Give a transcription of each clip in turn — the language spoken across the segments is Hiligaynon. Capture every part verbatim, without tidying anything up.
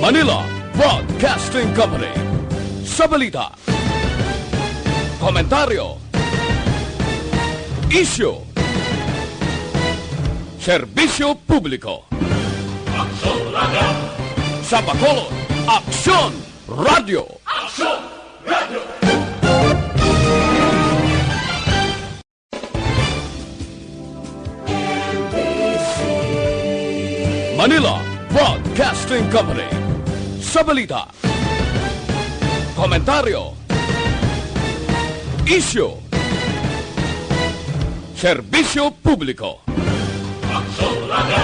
Manila Broadcasting Company. Sa balita, komentaryo, isyu, serbisyo publiko. Aksyon Radyo. Sa Bacolod, Aksyon Radyo. Aksyon Radyo. Manila Broadcasting Company. Sa balita, komentaryo, isyu, serbisyo publiko. Aksyon Radyo.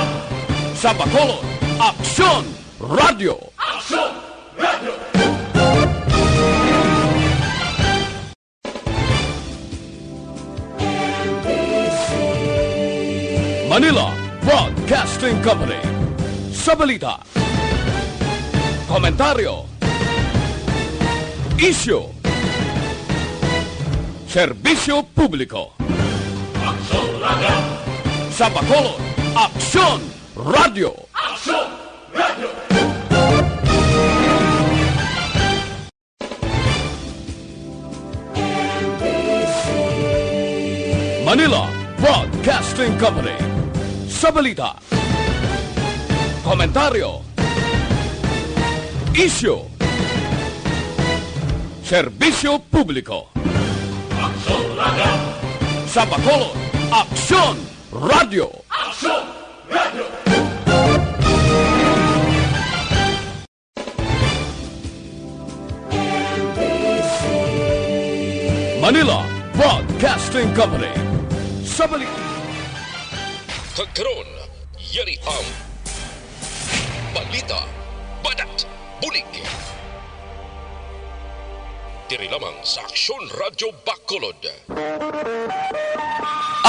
Sa Bacolod, Aksyon Radyo. Aksyon Radyo. Manila Broadcasting Company. Sa balita, komentaryo, isyu, serbisyo publiko. Aksyon Radyo. Sa Bacolod, Aksyon Radyo. Aksyon Radyo. Manila Broadcasting Company. Sa balita, komentaryo, isyu, serbisyo publiko. Aksyon Radyo. Sa Bacolod, Aksyon Radyo. Aksyon Radyo. Manila Broadcasting Company. Sa balik. Kag karon, yari ang balita, banat, bulig. Diri lamang sa Aksyon Radyo Bacolod.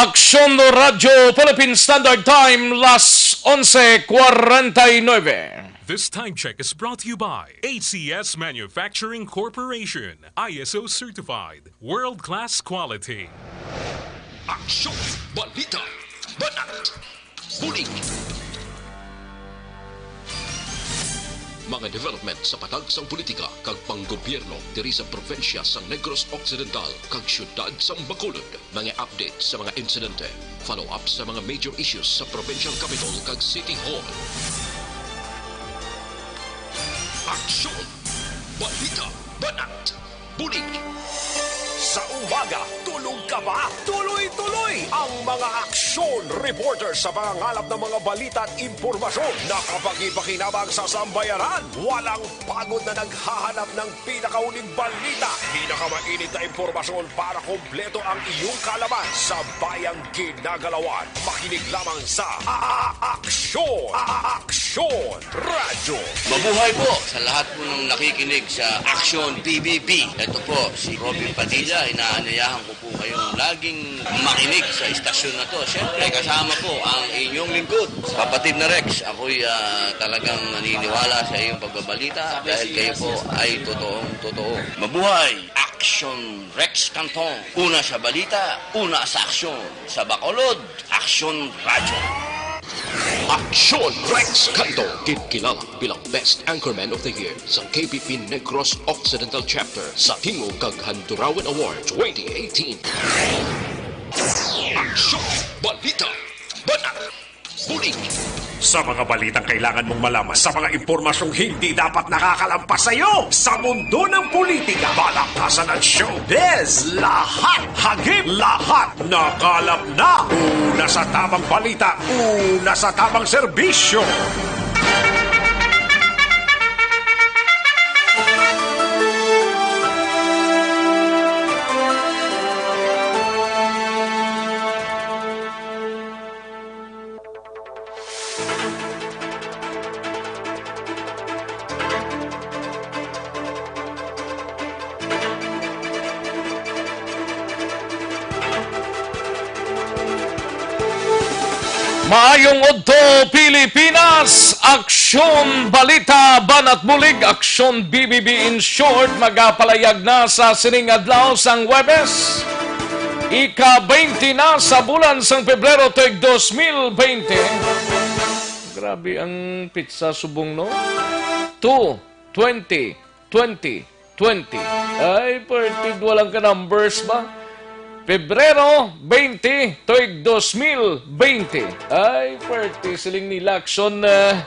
Aksyon Radyo Philippine Standard Time, las onse cuarenta y nueve. This time check is brought to you by A C S Manufacturing Corporation, I S O certified, world-class quality. Aksyon, balita, banat, bulig. Mga development sa patag sang politika kag panggobyerno diri sa probinsya sang Negros Occidental kag siyudad sang Bacolod. Mga update sa mga insidente, follow-up sa mga major issues sa provincial capitol kag city hall. Aksyon! Balita! Banat! Bulig! Sa umaga, tulog ka ba? Tuloy-tuloy ang mga aksyon reporter sa pangangalap ng mga balita at impormasyon na kapakipakinabang sa sambayanan. Walang pagod na naghahanap ng pinakauling balita, pinakamainit na impormasyon para kompleto ang iyong kaalaman sa bayang ginagalawan. Makinig lamang sa A-, A-, Aksyon, A-, A-, Aksyon Radyo. Mabuhay po sa lahat po ng nakikinig sa Aksyon P B B. Ito po si Robin Padilla. Inaanyayahan ko po kayong laging makinig sa istasyon na to. Siyempre, kasama po ang inyong lingkod, kapatid na Rex. Ako'y, ah, talagang naniniwala sa iyong pagbabalita dahil kayo po ay totoong totoo. Mabuhay! Aksyon Rex Canton. Una sa balita, una sa aksyon. Sa Bacolod, Aksyon Radyo. Aksyon Rex Canton, ginkilala bilang Best Anchorman of the Year sang K P P Negros Occidental Chapter sa Tingog kag Handurawan Award twenty eighteen. Aksyon, balita, banat, bulig. Sa mga balitang kailangan mong malaman, sa mga impormasyong hindi dapat nakakalampas sa iyo, sa mundo ng politika, balaktasan at showbiz, lahat, hagip, lahat, nakalap na. Una sa tamang balita, una sa tamang serbisyo. Maayong udto, Pilipinas! Aksyon Balita, Banat Bulig, Aksyon B B B in short, magapalayag na sa sining adlaw sang Huwebes, ika-twenty na sa bulan sang Pebrero tuig dos mil twenty. Grabe ang pitsa subong, no? two, twenty, twenty, twenty. Ay, pwerte, dua lang ka numbers ba? Pebrero twenty, tuig dos mil twenty. Ay, pwerte, siling ni Lacson, ah,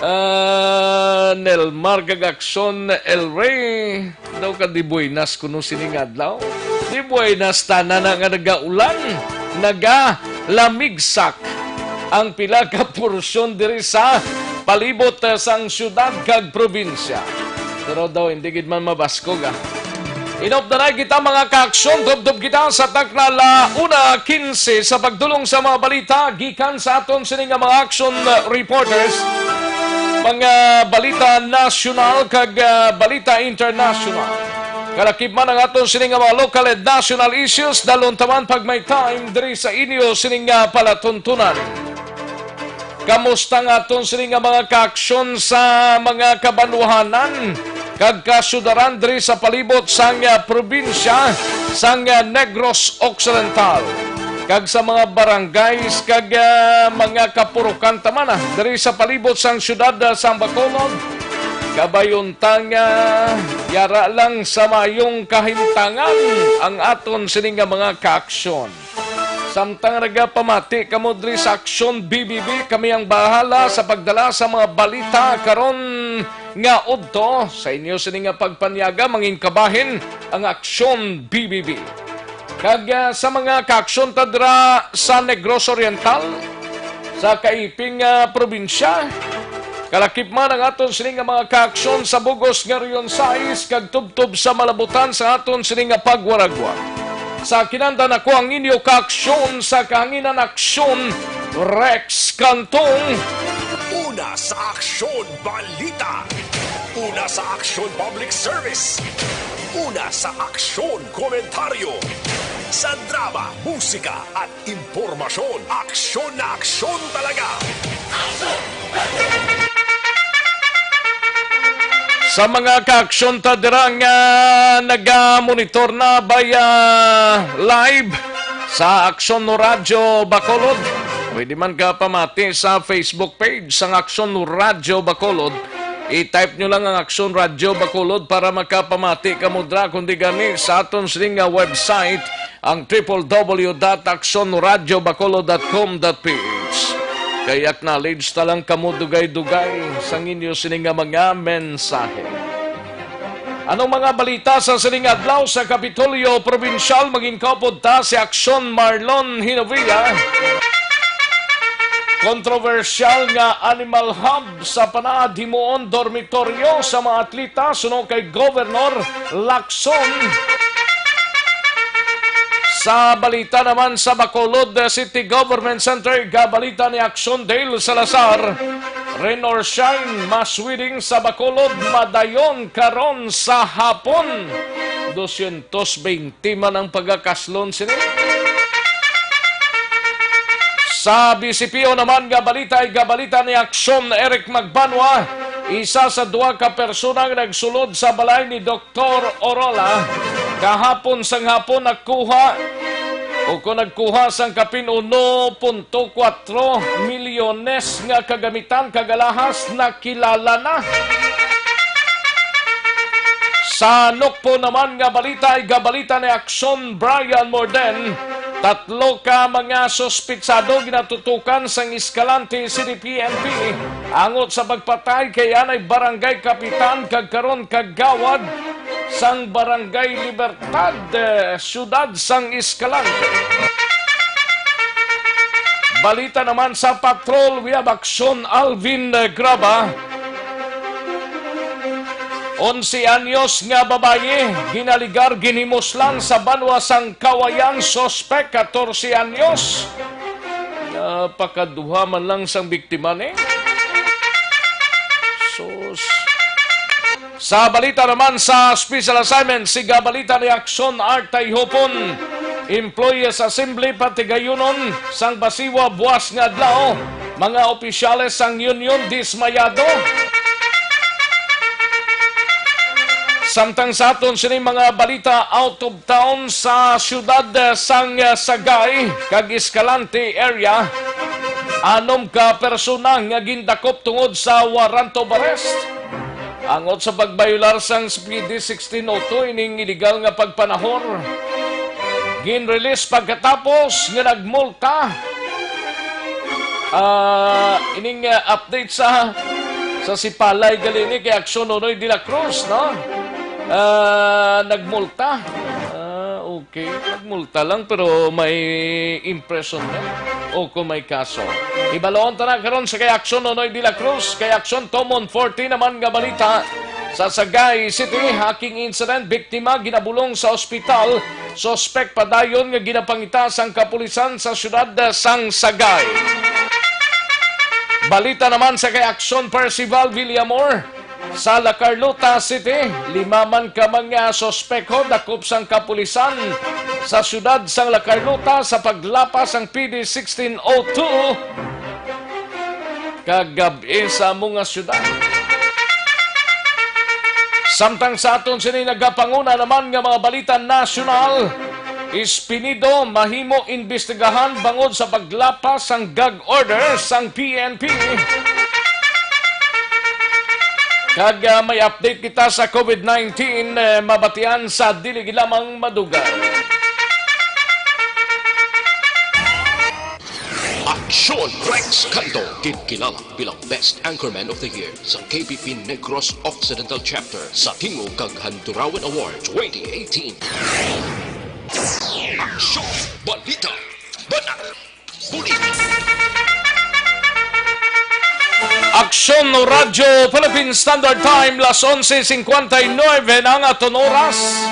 ah, Nelmar kag Action El Rey. Daw ka di buenas kuno sining adlaw. Di buenas tanan na nga nagaulan, nagalamigsak ang pila ka porsyon diri sa palibot, eh, sang syudad kag probinsya. Pero daw hindi gid man mabaskog, ah. Inop na na kita, mga kaaksyon. Tubtob kita sa takna la una quince sa pagdulong sa mga balita gikan sa aton sini nga mga action, uh, reporters, mga balita nasyonal kag, uh, balita internasyonal. Kalakip man ang aton sini nga mga local and national issues, dalon taman pag may time diri sa inyo sini nga palatuntunan. Kamusta nga aton sini nga mga kaaksyon sa mga kabanwahanan kag kasudaran diri sa palibot sang, ah, probinsya sang, ah, Negros Occidental, kag sa mga barangays kag, ah, mga kapurukan taman, ah, diri sa palibot sang siyudad, ah, sang Bacolod? Kabay unta nga yara lang sa mayong kahimtangan ang aton sini nga mga kaaksyon. Samtang nagapamati kamo diri sa Aksyon B B B, kami ang bahala sa pagdala sa mga balita karon nga udto. Sa inyo sini nga pagpanyaga, mangin kabahin ang Aksyon B B B. Kag, ah, sa mga kaaksyon ta dira sa Negros Oriental, sa kaiping, ah, probinsya, kalakip man ang aton sini nga mga kaaksyon sa bug-os nga Region sais kag tubtob sa malabutan sa aton sini nga pagwaragwa. Sa kinandan, ako ang inyo kaaksyon sa kahanginan, Aksyon Rex Cantong. Una sa Aksyon Balita. Una sa Aksyon Public Service. Una sa Aksyon Komentaryo. Sa drama, musika, at impormasyon, aksyon na aksyon talaga. Sa mga kaaksyon ta dira nga nagamonitor na by, ah, live sa Aksyon Radyo Bacolod, pwede man ka pamati sa Facebook page sang Aksyon Radyo Bacolod. I-type nyo lang ang Aksyon Radyo Bacolod para makapamati kamo dira, kundi gani sa aton sini nga website, ang triple W dot aksyon radyo bacolod dot com dot P H. Kay acknowledge ta lang kamo dugay-dugay sa inyo sini nga mga mensahe. Anong mga balita sa sining adlaw sa Kapitolyo Probinsyal? Mangin kaupod ta si Aksyon Marlon Hinovilla. Kontrobersyal nga animal hub sa Panad himuon dormitoryo sa mga atleta suno kay Governor Lacson. Sa balita naman sa Bacolod City Government Center, gabalita ni Action Dale Salazar, Rain or Shine, mass wedding sa Bacolod madayon karon sa hapon. Dosyentos beinte man ang pagakaslon sini. Sa B C P O naman nga balita, ay gabalita ni Aksyon Eric Magbanwa, isa sa duha ka persona nga nagsulod sa balay ni Doktor Orola kahapon sang hapon, nakuha o kung nagkuha sang kapin uno punto kuwatro milyones nga kagamitan kag alahas nakilala na. Sa Nokpo naman nga balita, ay gabalita ni Aksyon Brian Morden, tatlo ka mga suspitsado ginatutukan sang Escalante C D P N P angot sa pagpatay kay anay barangay kapitan kag karon kagawad sang Barangay Libertad, eh, siyudad sang Escalante. Balita naman sa Patrol, we have Aksyon Alvin, eh, Graba. Onse anyos nga babayi, ginaligar, ginhimuslan sa banwa sang Kawayan, suspek, katorse anyos. Napakaduha man lang sang biktima ni. Sus. Sa balita naman sa special assignment, siga balita ni Aksyon Art Tayhopon, employees assembly patigayunon sang Basiwa buas nga adlaw, mga opisyales sang union dismayado. Samtang sa aton sini mga balita out of town, sa siyudad, eh, sang, eh, Sagay kag Escalante area, anom ka persona nga gindakop tungod sa warrant of arrest. Angot sa pagbayolar sang S P D sixteen oh two, ining iligal nga pagpanahor, gin-release pagkatapos nga nagmulta. Ah, ining, ah, update sa, sa Sipalay gali ni kay Aksyon Nonoy de la Cruz, no? Ah, nagmulta. Ah, okay. Nagmulta lang pero may imprisonment o kung may kaso. Hibaluon ta na karon sa kay Aksyon Nonoy de la Cruz, kay Aksyon Tomon forty naman nga balita. Sa Sagay City, hacking incident, biktima ginabulong sa ospital, suspek padayon nga ginapangita sang kapulisan sa siyudad sang Sagay. Balita naman sa kay Aksyon Percival Villamor, sa La Carlota City, lima man ka mga suspekho dakop sang kapulisan sa siyudad sang La Carlota sa paglapas sang P D sixteen oh two kagab-i sa amo nga siyudad. Samtang sa aton sini nagapanguna naman nga mga balita nasyonal, Espinido mahimo imbestigahan bangod sa paglapas sang gag order sang P N P. Kag, ah, may update kita sa COVID nineteen, eh, mabatian sa dili lamang madugay. Aksyon Rex Canto, ginkilala bilang Best Anchorman of the Year sa K P P Negros Occidental Chapter sa Tingog kag Handurawan Award twenty eighteen. Aksyon, balita, banat, bulig. Aksyon Radyo Philippine Standard Time, las onse cincuenta y nueve na ang aton oras.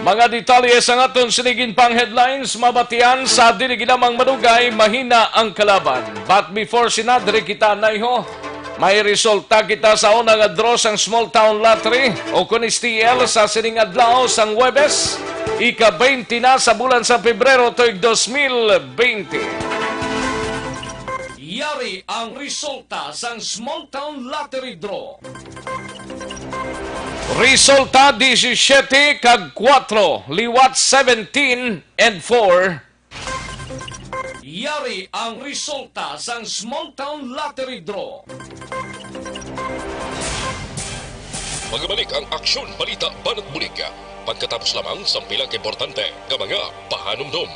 Mga detalye sang aton sinigin pang headlines mabatian sa dili lamang madugay, mahina ang kalaban. But before sina, diri kita naiho. May resulta kita sa una nga draw sang Small Town Lottery o kun S T L sa sining adlaw sang Huwebes, ika-twenty na sa bulan sa Pebrero tuig dos mil twenty. Yari ang resulta sang Small Town Lottery Draw. Resulta, disisiete kag kuwatro, liwat seventeen and four. Yari ang resulta sang Small Town Lottery Draw. Magabalik ang Aksyon Balita Banat Bulig pagkatapos lamang sang pila ka importante nga mga pahanumdom.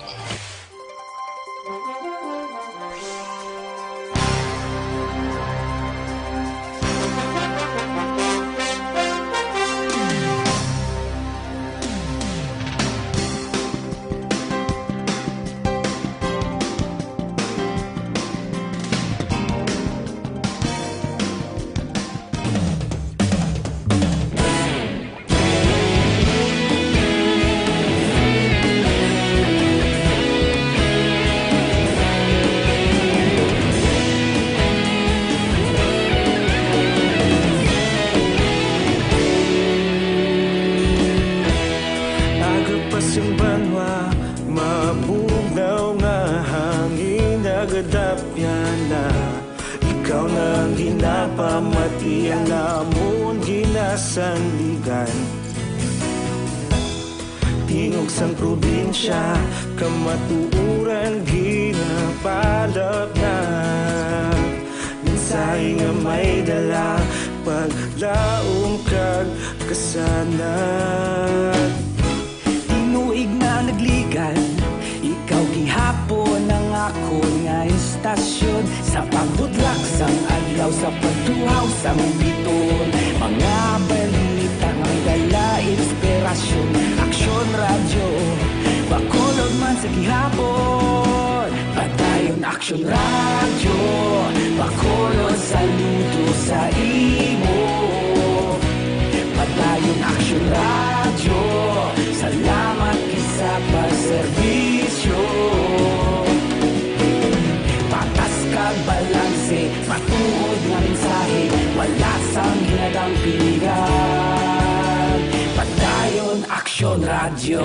Agapas ang banwa, mabugnaw nga hangin, nagadapyan na. Ikaw na ang ginapamati, ang amon ginasandigan. Tingog sang probinsya, kamatuoran ginapalapnag. Mensahe nga may dala, paglaom kag kasanag. Tinuig na nagligan, ikaw gihapon ang akon nga istasyon. Sa pagbutlak sang adlaw, sa pagtuhaw sang biton, mga balita nga may dala inspirasyon. Aksyon Radyo, Bacolod man sa gihapon. Padayon Aksyon Radyo, Bacolod, saludo sa imo. Padayon Aksyon Radyo, salamat gid sa pagserbisyo. Patas kag balanse, matuod nga mensahe, wala sang ginadampingan. Padayon Aksyon Radyo.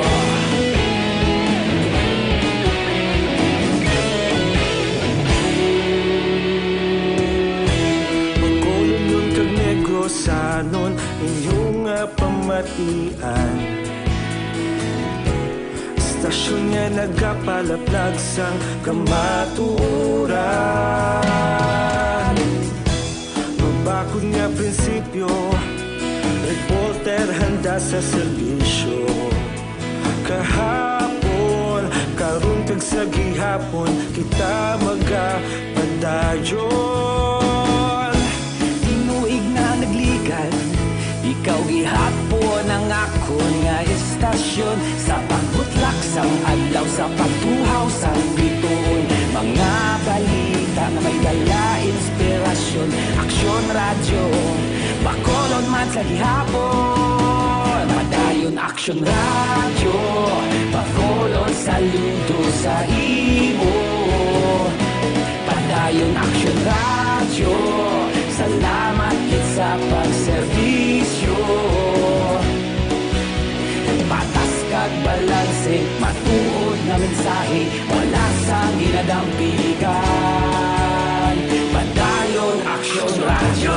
Bacolodnon kag Negrosanon, inyo nga pamatian. Istasyon nga nagapalaplag sang kamatuoran. Mabakod nga prinsipyo, Sa serbisyo kahapon, karon kag sa gihapon, kita magapadayon. Tinuig na nagligan, ikaw gihapon ang akon nga istasyon. Sa pagbutlak sang adlaw, sa pagtuhaw sang bituon, mga balita nga may dala inspirasyon. Aksyon Radyo, Bacolod man sa gihapon. Padayon Aksyon Radyo, Bacolod, saludo sa imo. Padayon Aksyon Radyo, salamat gid sa pagserbisyo. Patas kag balanse, matuod nga mensahe, wala sang ginadampigan. Padayon Aksyon Radyo.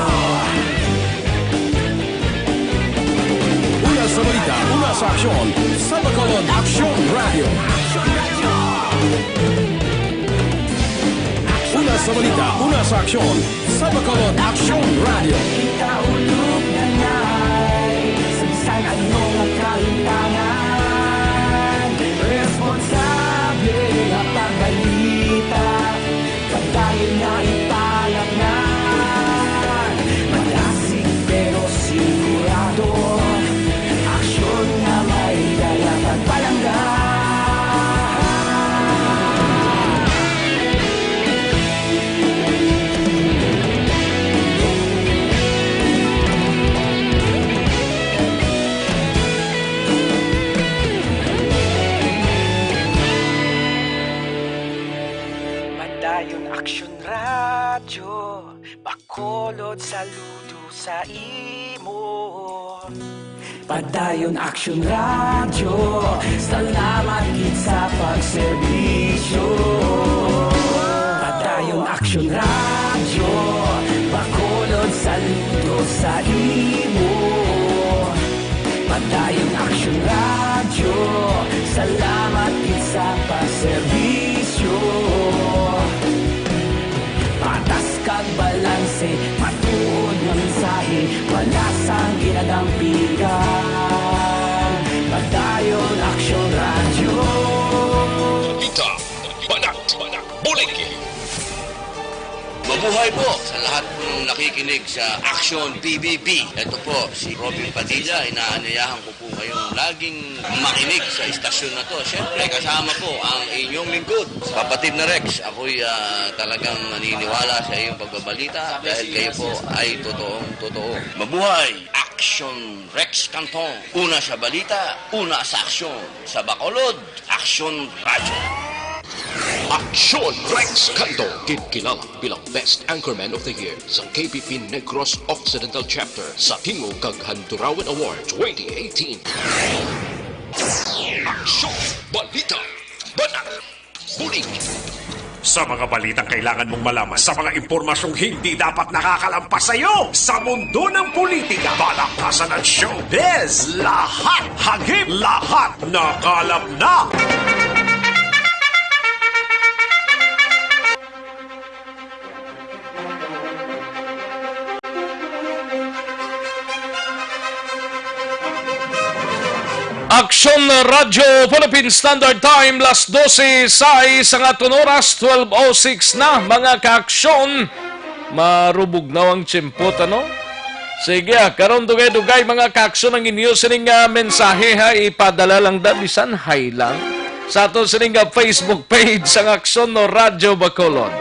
Una sa balita, una sa aksyon, sa Bacolod Aksyon Radyo. Una sa balita, una sa aksyon, sa Bacolod Aksyon Radyo. Kita ulog na ngay, sa bisan ano nga kahintangan, responsable nga pagbalita. Padayon nga ipalapnan, malasig pero sigurado. Aksyon nga may dala pagpalangga. Padayon Aksyon Radyo, Bacolod, saludo sa imo. Padayon Aksyon Radyo, salamat gid sa pagserbisyo. Padayon Aksyon Radyo, Bacolod, saludo sa imo. Padayon Aksyon Radyo, salamat gid sa pagserbisyo. Patas kag balanse, matuod nga mensahe, wala sang ginadampigan. Padayon Aksyon Radyo. Balita, balak, balak, buliki. Mabuhay po sa lahat ng nakikinig sa Action P B B. Ito po si Robin Padilla. Inaanyayahan ko po kayong laging makinig sa istasyon na to. Siyempre, kasama po ang inyong lingkod, Kapatid na Rex. Ako'y, ah, talagang naniniwala sa iyong pagbabalita dahil kayo po ay totoong totoo. Mabuhay! Action Rex Canton. Una sa balita, una sa aksyon. Sa Bacolod, Aksyon Radyo. Aksyon Rex Canto, ginkilala bilang Best Anchorman of the Year sa K P P Negros Occidental Chapter sa Tingog kag Handurawan Award twenty eighteen. Aksyon, balita, balak, bulig. Sa mga balitang kailangan mong malaman, sa mga impormasyong hindi dapat nakakalampas sa iyo, sa mundo ng politika, palakpasan at showbiz, lahat hagip, lahat nakalap na. Aksyon Radyo Philippine Standard Time, las dose sais ang aton oras, twelve oh six na, mga kaaksyon. Marubog na ang tiyempo, ano? Sige, ah, karon dugay-dugay, mga kaaksyon, ang inyo sining, ah, mensahe, ha, ipadala lang da, bisan hay lang, sa aton sining, ah, Facebook page sang Aksyon no Radyo Bacolod.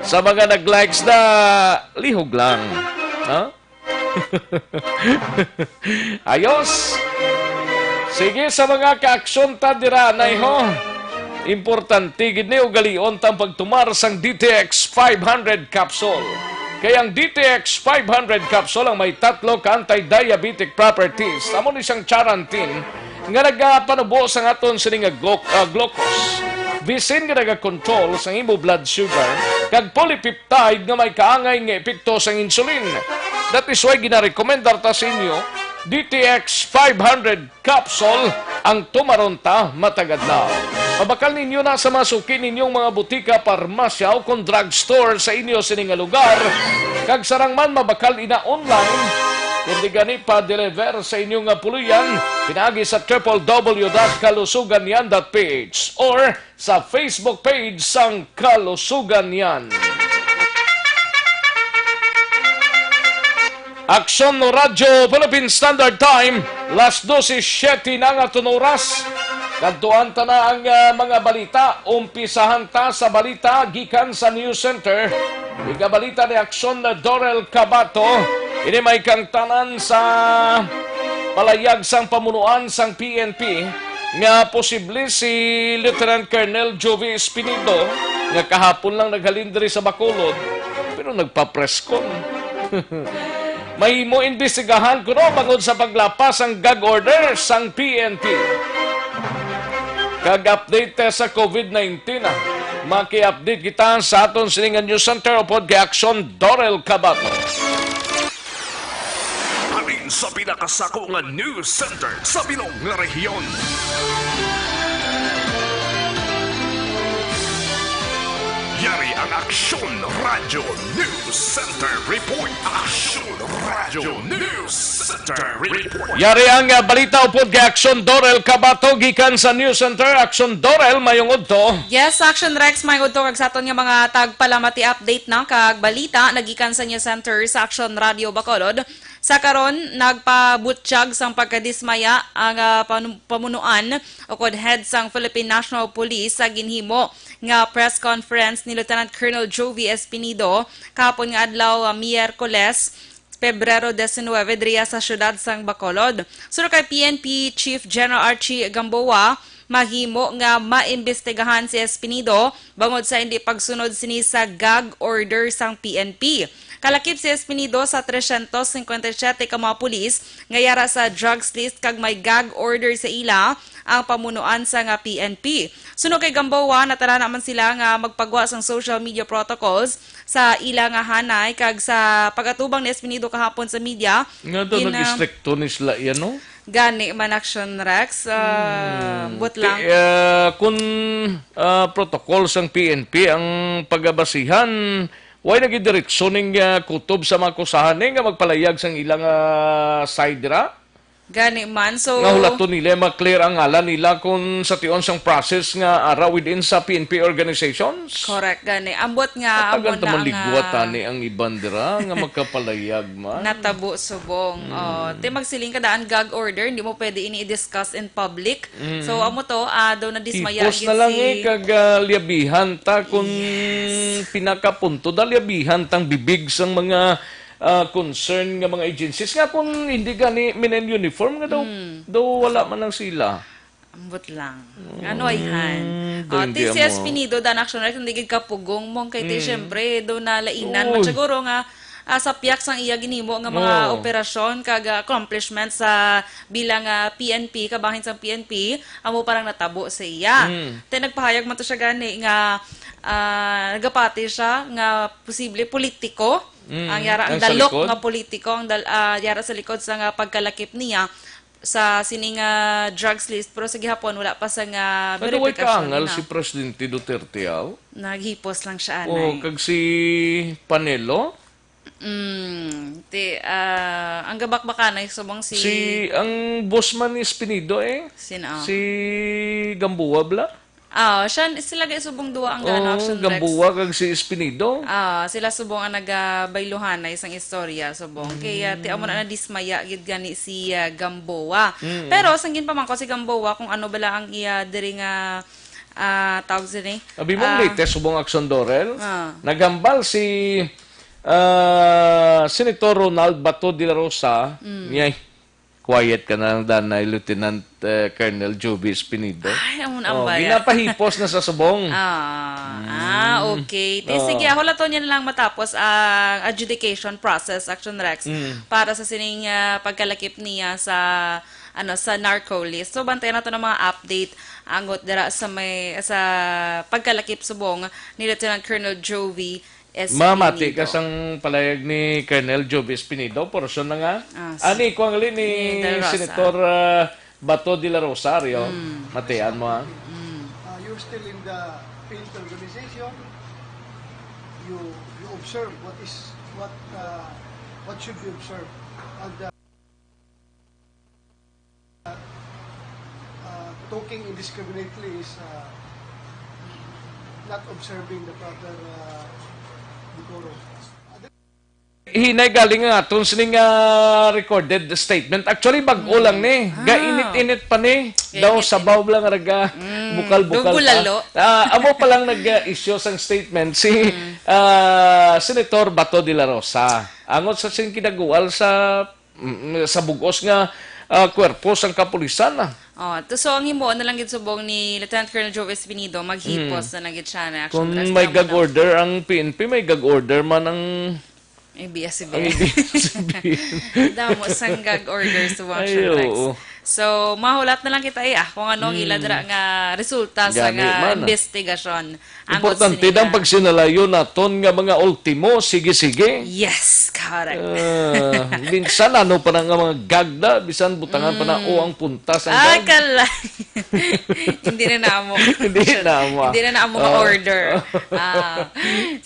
Sa mga nag-likes na, lihog lang. Ha? Ayos. Sige, sa mga kaaksyon ta dira, anay ho. Importante gid ni, ugalion tang pagtumar sang D T X five hundred capsule. Kay ang D T X five hundred capsule ang may tatlo ka anti-diabetic properties. Amo ni sang charantin nga nagapanubo sang aton sini nga gluc-, ah, glucose. Bisin nga nagakontrol sang imo blood sugar, kag polypeptide nga may kaangay nga epekto sang insulin. That is why ginarekomendar ta sa inyo, D T X five hundred capsule ang tumaron ta matag adlaw. Mabakal ninyo na sa mga suki ninyong mga butika, parmasya, o kon drugstore sa inyo sini nga lugar, kag sarang man mabakal ina online Kundi gani pa-deliver sa inyo nga puloy-an pinaagi sa triple W dot kalusugan yan dot P H or sa Facebook page sang Kalusugan Yan. Aksyon Radyo Philippine Standard Time, las dose siete na nga aton oras. Kadtuan ta na ang, ah, mga balita. Umpisahan ta sa balita gikan sa News Center. Igabalita ni Aksyon Dorel Cabato. Ini may kangtanan sa palayag sang pamunuan sang P N P nga posible si Lieutenant Colonel Jovi Espinido, nga kahapon lang naghalin diri sa Bacolod, pero nagpa-press con. Mahimo imbestigahan kuno bangod sa paglapas sang gag order sang P N P. Kag update sa COVID nineteen, ah. Maki-update kita sa aton sini nga news center upod kay Aksyon Dorel Cabato. Halin sa pinakasako nga news center sa bilog nga rehiyon. Yari ang Aksyon Radyo News Center Report. Aksyon Radyo News Center Report. Yari ang, ah, balita upod kay Aksyon Dorel Cabato gikan sa News Center. Aksyon Dorel, mayong udto. Yes, Aksyon Rex, mayong udto kag sa aton nga mga tagpalamati update na kag balita nagikan sa News Center sa Aksyon Radyo Bacolod. Sa karon, nagpabutyag sang pagkadismaya ang, ah, panu-, pamunuan ukod head sang Philippine National Police sa ginhimo nga press conference ni Lieutenant Colonel Jovi Espinido kahapon nga adlaw, ah, Miyerkules, Pebrero diecinuebe, diriya sa siyudad sang Bacolod. Suno kay P N P Chief General Archie Gamboa, mahimo nga maimbestigahan si Espinido bangod sa hindi pagsunod sini sa gag order sang P N P. Kalakip si Espinido sa trescientos cincuenta y siete ka mga pulis nga yara sa drugs list kag may gag order sa ila ang pamunuan sa nga P N P. Suno kay Gamboa, natalana man sila nga magpagwa sang social media protocols sa ila nga hanay kag sa pag-atubang ni Espinido kahapon sa media. Nga daw gina- nag-istrikto ni sila yan, no? Gani man, Action Rex, ah, Hmm. but Ti-, lang. Ah, kung, ah, protocol sang P N P ang pagabasihan, why nagdiretso ning, ah, kutob sa mga akusahan ni nga magpalayag sang ilang, ah, side dira? Gani man, so nga hulaton nila, ma-clear ang ngalan nila kung sa tion sang process nga ara within sa P N P organizations? Correct, gani. Ambot nga, amo Matagal na ta ang, maligwat ah, ani ang iban dira nga magkapalayag man. Natabo subong. Mm. Oh, ti magsiling ka daan gag order, hindi mo pwede ini i-discuss in public. Mm. So, amo to, ah, daw nadismaya Hipos gid na lang si eh, kag, ah, liabihan ta kung Yes. pinakapunto, da liabihan tang bibig sang mga, ah, concern nga mga agencies nga kung hindi gani men in uniform nga daw, Mm. daw wala man lang sila. Ambot lang. Mm, Ano ay han? daw Ah, hindi ti si amo. Espinido, dan action, right? Hindi gid kapugong mong kay ti, Mm. syempre, daw nalainan man Uy. siguro nga, ah, sa piyak sang iya ginhimo nga mga Oo. operasyon kag, ah, accomplishments sa bilang, ah, P N P, kabahin sang P N P, amo parang natabo sa iya. Mm. Te nagpahayag man to siya gani nga, ah, nagapati siya nga posible politiko Mm, ang yara, ang ang sa dalok likod? nga politiko, ang dal-, ah, yara sa likod sa nga pagkalakip niya sa sining, ah, drugs list, pero sa gihapon wala pa sa nga By the way, verifikasyon kaangal na. si Presidente Duterte, aw? Naghipos lang siya, Oh, anay. kag si Panelo? Mm, ti, ah, ang gabakbakanay subong si Si, ang boss man ni Espinido, eh. Sino? Si Gamboa, bla? Ah, siya, sila gay subong duwa ang Oo, gano, Action Rex. Gamboa kag si Espinido. Ah, sila subong ang nagabayluhanay sang istorya, subong. Kaya, ti, amo na nadismaya gid gani si, ah, Gamboa. Mm. Pero, sang ginpamangkot si Gamboa kung ano bala ang iya diri nga, ah, tawag sini? Abi mo, Ah. latest subong Action Dorel? Ah. Naghambal si, ah, Senator Ronald Bato de la Rosa, Mm. niya, quiet ka na lang, danay, Lieutenant, eh, Colonel Jovi Espinido. Ay, amo na ang Oh, baya. ginapahipos na sa subong. Ah, Mm. ah, okay. Ti, Oh. sige, hulaton niya na lang matapos ang adjudication process, Action Rex, Mm. para sa sining, ah, pagkalakip niya sa, ano, sa narco list. So, bantayan nato ng mga update angot dira sa may, sa pagkalakip subong ni Lieutenant Colonel Jovi Espinido. Mamati ka sang palayag ni Colonel Jovi Espinido, portion na nga. Ah, si Ani, kung alin ni Ni De La Rosa. Senator, ah, Bato de la Rosario, Mm. matian mo, ha? Mm. Uh, you're still in the field organization. You, you observe what is, what, uh, what should be observed. And, uh, Smoking indiscriminately is uh, not observing the proper uh, decorum. Hinay galing nga aton sining ah, recorded statement. Actually, bag-o lang ni. Ah. Gainit-init pa ni. Daw Gainit-init. Sabaw lang raga. Mm, bukal-bukal doon pa. Bulalo. Ah, amo pa lang nag-issue sang statement si ah, Senator Bato de la Rosa. Angot sa sing kinagual sa mm, sa bugos nga ah, kwerpo sang kapulisan. Ah. Oh, to, so ang himuon na lang gid subong ni Lieutenant Colonel Joe Espinido, maghipos Mm. na lang gid siya na action Kung request may lang gag na. Order ang P N P, may gag order man ang ABS-CBN. Ang ABS-CBN. Damo sang gag order sa Ay, action request. Oo. So, mahulat na lang kita, eh, ah, kung ano ang ila Hmm. dira nga resulta sa Gani nga man. Investigasyon. Angot Importante sini dang ka. Pagsinalayo naton nga mga ultimo, sige-sige. Yes, correct. Ah, minsan ano pa na nga mga gagda, bisan butangan pa na Mm. o ang punta sa Ay, gag. Kalay. Hindi na namo. Hindi na mo, ah. Hindi na namo Oh. Order. Ah,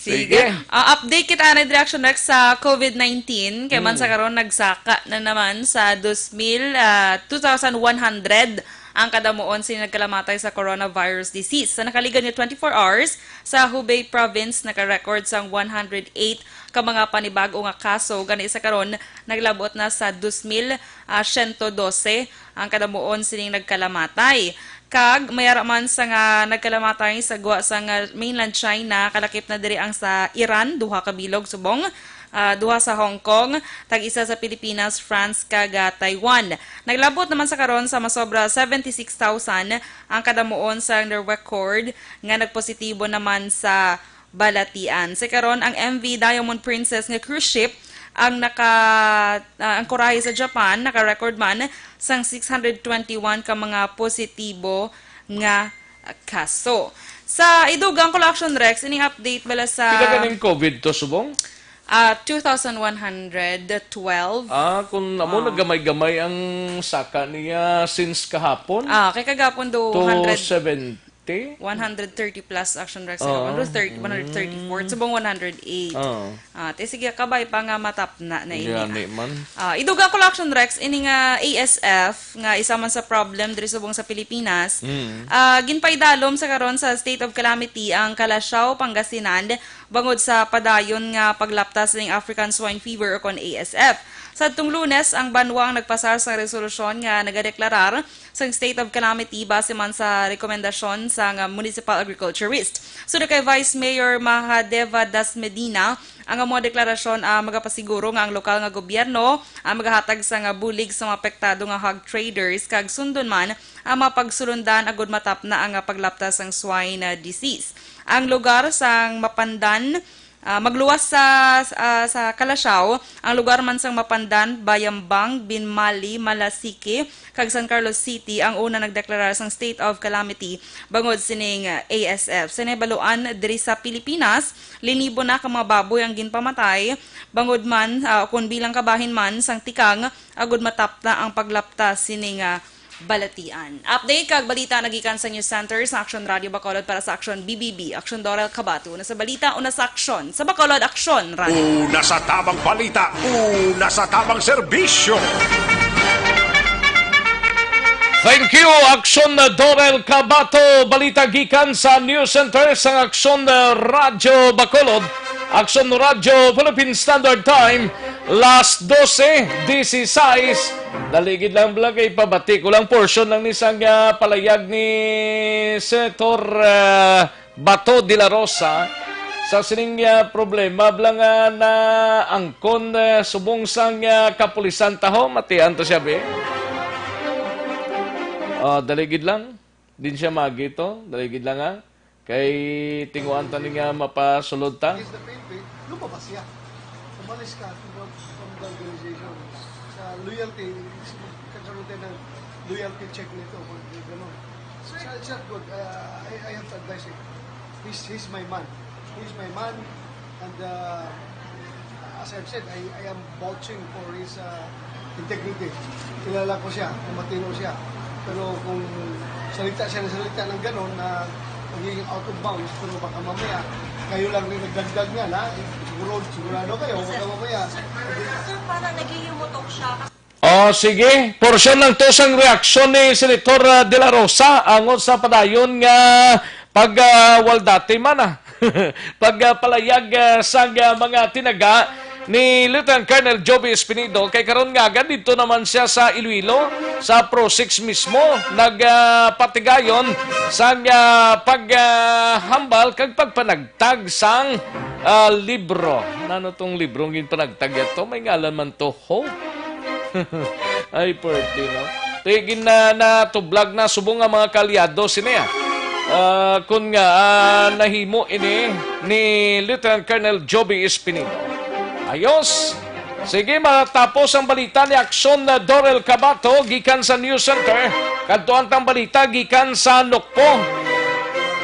sige. Sige. Ah, update kita anay reaction next sa COVID nineteen. Kay man Mm. sa karon nagsaka na naman sa dos mil, ah, two thousand one hundred ang kadamuon sini nagkalamatay sa coronavirus disease. Sa nakaligon nga twenty-four hours, sa Hubei Province naka-record sang one hundred eight ka mga panibag-o nga kaso. Gani sa karon, naglabot na sa dos mil, ah, siyento dose ang kadamuon sining nagkalamatay. Kag may ara man sa nga nagkalamatay sa gwa sang mainland China, kalakip na diri ang sa Iran, duha ka bilog subong, ah, duha sa Hong Kong, tag-isa sa Pilipinas, France, kag, ah, Taiwan. Naglabot naman sa karon sa masobra seventy-six thousand ang kadamuon sang na-record nga nagpositibo naman sa balatian. Sa karon, ang M V Diamond Princess nga cruise ship ang naka, ah, ang kurahe sa Japan, naka-record man sang six hundred twenty-one ka mga positibo nga kaso. Sa idugang ko lang, Action Rex, ining update bala sa Pila ka ning COVID to, subong? Ah, two thousand one hundred twelve. Ah, kung amo Ah. nagamay-gamay ang saka niya since kahapon? Ah, kay kagapon do Two hundred, seventy? One hundred thirty plus, Action Rex. Oo. Ano, thirty, one hundred thirty-four. Mm. Subong one hundred eight. Oo. Ah, te, sige, kabay pa nga matapna na ini, Gani ah. man. Ah, idugang ko lang, Action Rex, ini nga A S F, nga isa man sa problem diri subong sa Pilipinas, Mm. ah, ginpaidalom sa karon sa state of calamity ang Calasiao, Pangasinan, bangod sa padayon nga paglaptas ning African Swine Fever o kon A S F. Sa adtong Lunes, ang banwa ang nagpasar sa resolusyon nga nagadeklarar sang state of calamity base man sa rekomendasyon sang municipal agriculturist. Suno kay Vice Mayor Mahadeva Das Medina, ang amo nga deklarasyon, ah, magapasiguro nga ang lokal nga gobyerno ang magahatag sang bulig sa mga apektado nga hog traders kag sundon man ang mga pagsulundan agud matapna ang paglaptas sang swine, ah, disease. Ang lugar sang Mapandan, ah, magluwas sa, ah, sa Calasiao, ang lugar man sang Mapandan, Bayambang, Binmali, Malasiqui, kag San Carlos City ang una nagdeklarar sang state of calamity bangod sining, ah, A S F. Sa nahibaluan diri sa Pilipinas, linibo na ka mga baboy ang ginpamatay, bangod man, ah, kon bilang kabahin man sang tikang, agud matapna ang paglapta sining, ah, balatian. Update kag balita nagikan sa News Center sa Action Radio Bacolod para sa Action B B B. Action Dorel Cabato. Una sa balita, una sa aksyon. Sa Bacolod, Action Radio. Una sa tabang balita, una sa tabang serbisyo. Thank you, Action Dorel Cabato. Balita gikan sa News Center sang Action Radio Bacolod. Action Radio Philippine Standard Time, las dose dieciséis. Dali gid lang, bala, kay pabati ko lang portion lang ni sang, ah, palayag ni Senator, ah, Bato de la Rosa sa sining, ah, problema, bala, nga naangkon, ah, subong sang, ah, kapulisan taho. Matian to siya, be. Ah, dali gid lang. Din siya magi to. Dali gid lang, ha. Kay tinguan ta ni nga mapasulod ta. Against the P N P, lumabas siya. Umalis ka from, from the organization. Sa loyalty, kagkaroon tayo ng loyalty check nito. Pag gano'n. So, it's not good. Uh, I, I have to advise him. He's, he's my man. He's my man. And uh, as I've said, I, I am vouching for his uh, integrity. Kilala ko siya, na matino siya. Pero kung salita siya ng salita ng gano'n na magiging out of bounds, pero baka mamaya, kayo lang rin nagdagdag niya na, siguro, sigurado kayo, baka mamaya. Sir, sir, parang naghihimotok siya. O, sige. Porsyon lang to sang reaksyon ni Senator, ah, De La Rosa angot sa padayon nga pag, ah, wal dati man, ah. Pag, ah, palayag, ah, sang, ah, mga tinaga ni Lieutenant Colonel Joby Espinido, kay karon nga agad dito naman siya sa Iloilo, sa Pro Six mismo, nag, ah, patigayon sang, ah, pag, ah, hambal kag pagpanagtag sang, ah, libro. Nano tong libro nga ginpanagtag yato? May ngalan man to, Hope. Ay, pwerte, no? Tigin na natublag na subong nga mga kaalyado sini, ah. Ah, kun nga, ah, nahimo ini ni Lieutenant Colonel Joby Espinido. Ayos. Sige, matapos ang balita ni Aksyon na Dorel Cabato gikan sa News Center, kadtuan tang balita gikan sa Nukpo.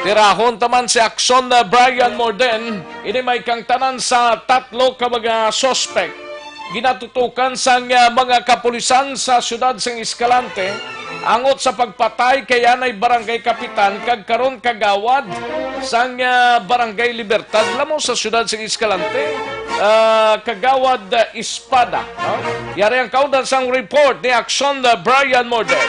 Tirahon taman si Aksyon na Brian Morden, ini may kangtanan sa tatlo ka mga suspect. Ginatutukan sang, ah, mga kapulisan sa siyudad sang Escalante angot sa pagpatay kay anay barangay kapitan kag karon kagawad sang, ah, Barangay Libertad lamo sa siyudad sang Escalante, ah, Kagawad, ah, Espada, no? Yari ang kaundan sang report ni Aksyon, ah, Brian Morden.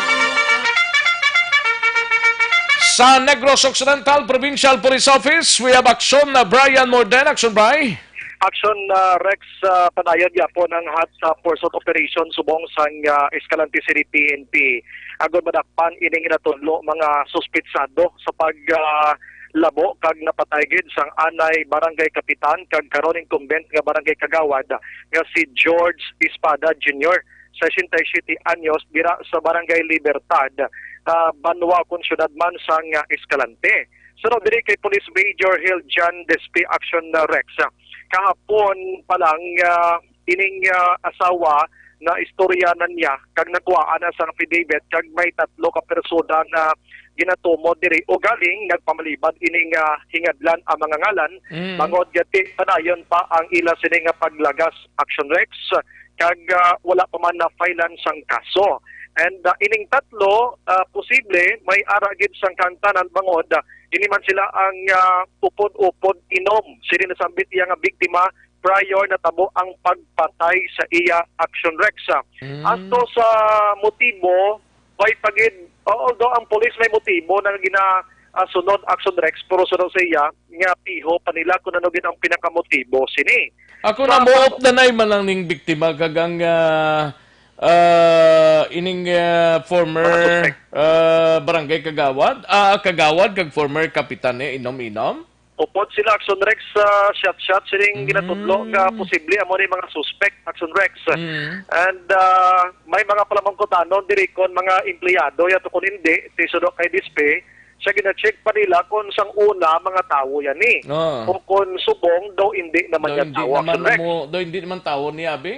Sa Negros Occidental Provincial Police Office, we have Aksyon, ah, Brian Morden. Aksyon, Bri. Action, ah, Rex, ah, padayon gyapon ang hot sa pursuit operation subong sang, ah, Escalante City P N P. Agod madakpan ining natudlo mga suspitsado sa pag, ah, labo kag napatay gid sang anay barangay kapitan kag karon incumbent nga barangay kagawad nga si George Espada Junior, sesenta y siete anyos, dira sa Barangay Libertad, ah, banwa kon syudad man sang, ah, Escalante. Sunod diri kay Police Major Hill John Despi, Action, ah, Rex. Kahapon pa lang, ah, ining, ah, asawa na istorya na niya kag nagkuhaan na sa affidavit kag may tatlo ka persona nga ginatumod diri o galing nagpamalibad ining, ah, hingadlan ang mga ngalan. Mm. Bangod gati padayon pa ang ila sini nga paglagas, Action Rex, kag, ah, wala pa man na-filean sang kaso. And, ah, ining tatlo, ah, posible may ara gid sang kaangtanan bangod, ah, ini man sila ang, ah, upod-upod inom sini nasambit iya nga biktima prior natabo ang pagpatay sa iya, Action Rex. Mm. Asto sa motibo, may pagid, although ang pulis may motibo na gina, ah, sunod, Action Rex, pero sunod sa iya nga piho pa nila kung ano gid ang pinakamotibo sini. Ako na, sa moop na nay man lang ning biktima kag ang, ah, ah, ining, ah, former, mga suspect, ah, barangay kagawad, ah, kagawad kag former kapitan ni inom-inom. Upod sila, Action Rex, sa shot-shot sining, mm, ginatudlo nga posible amo ni mga suspect, Action Rex. Mm. And, ah, may mga palamangkutanon diri kon mga empleyado yato kon hindi, ti sudo kay Dispe, sa gina-check pa nila kon sang una mga tawo yan ni. Ah. O kon subong daw hindi naman, daw yan hindi tawo, naman Action Rex. Mo, daw hindi naman tawo ni abi?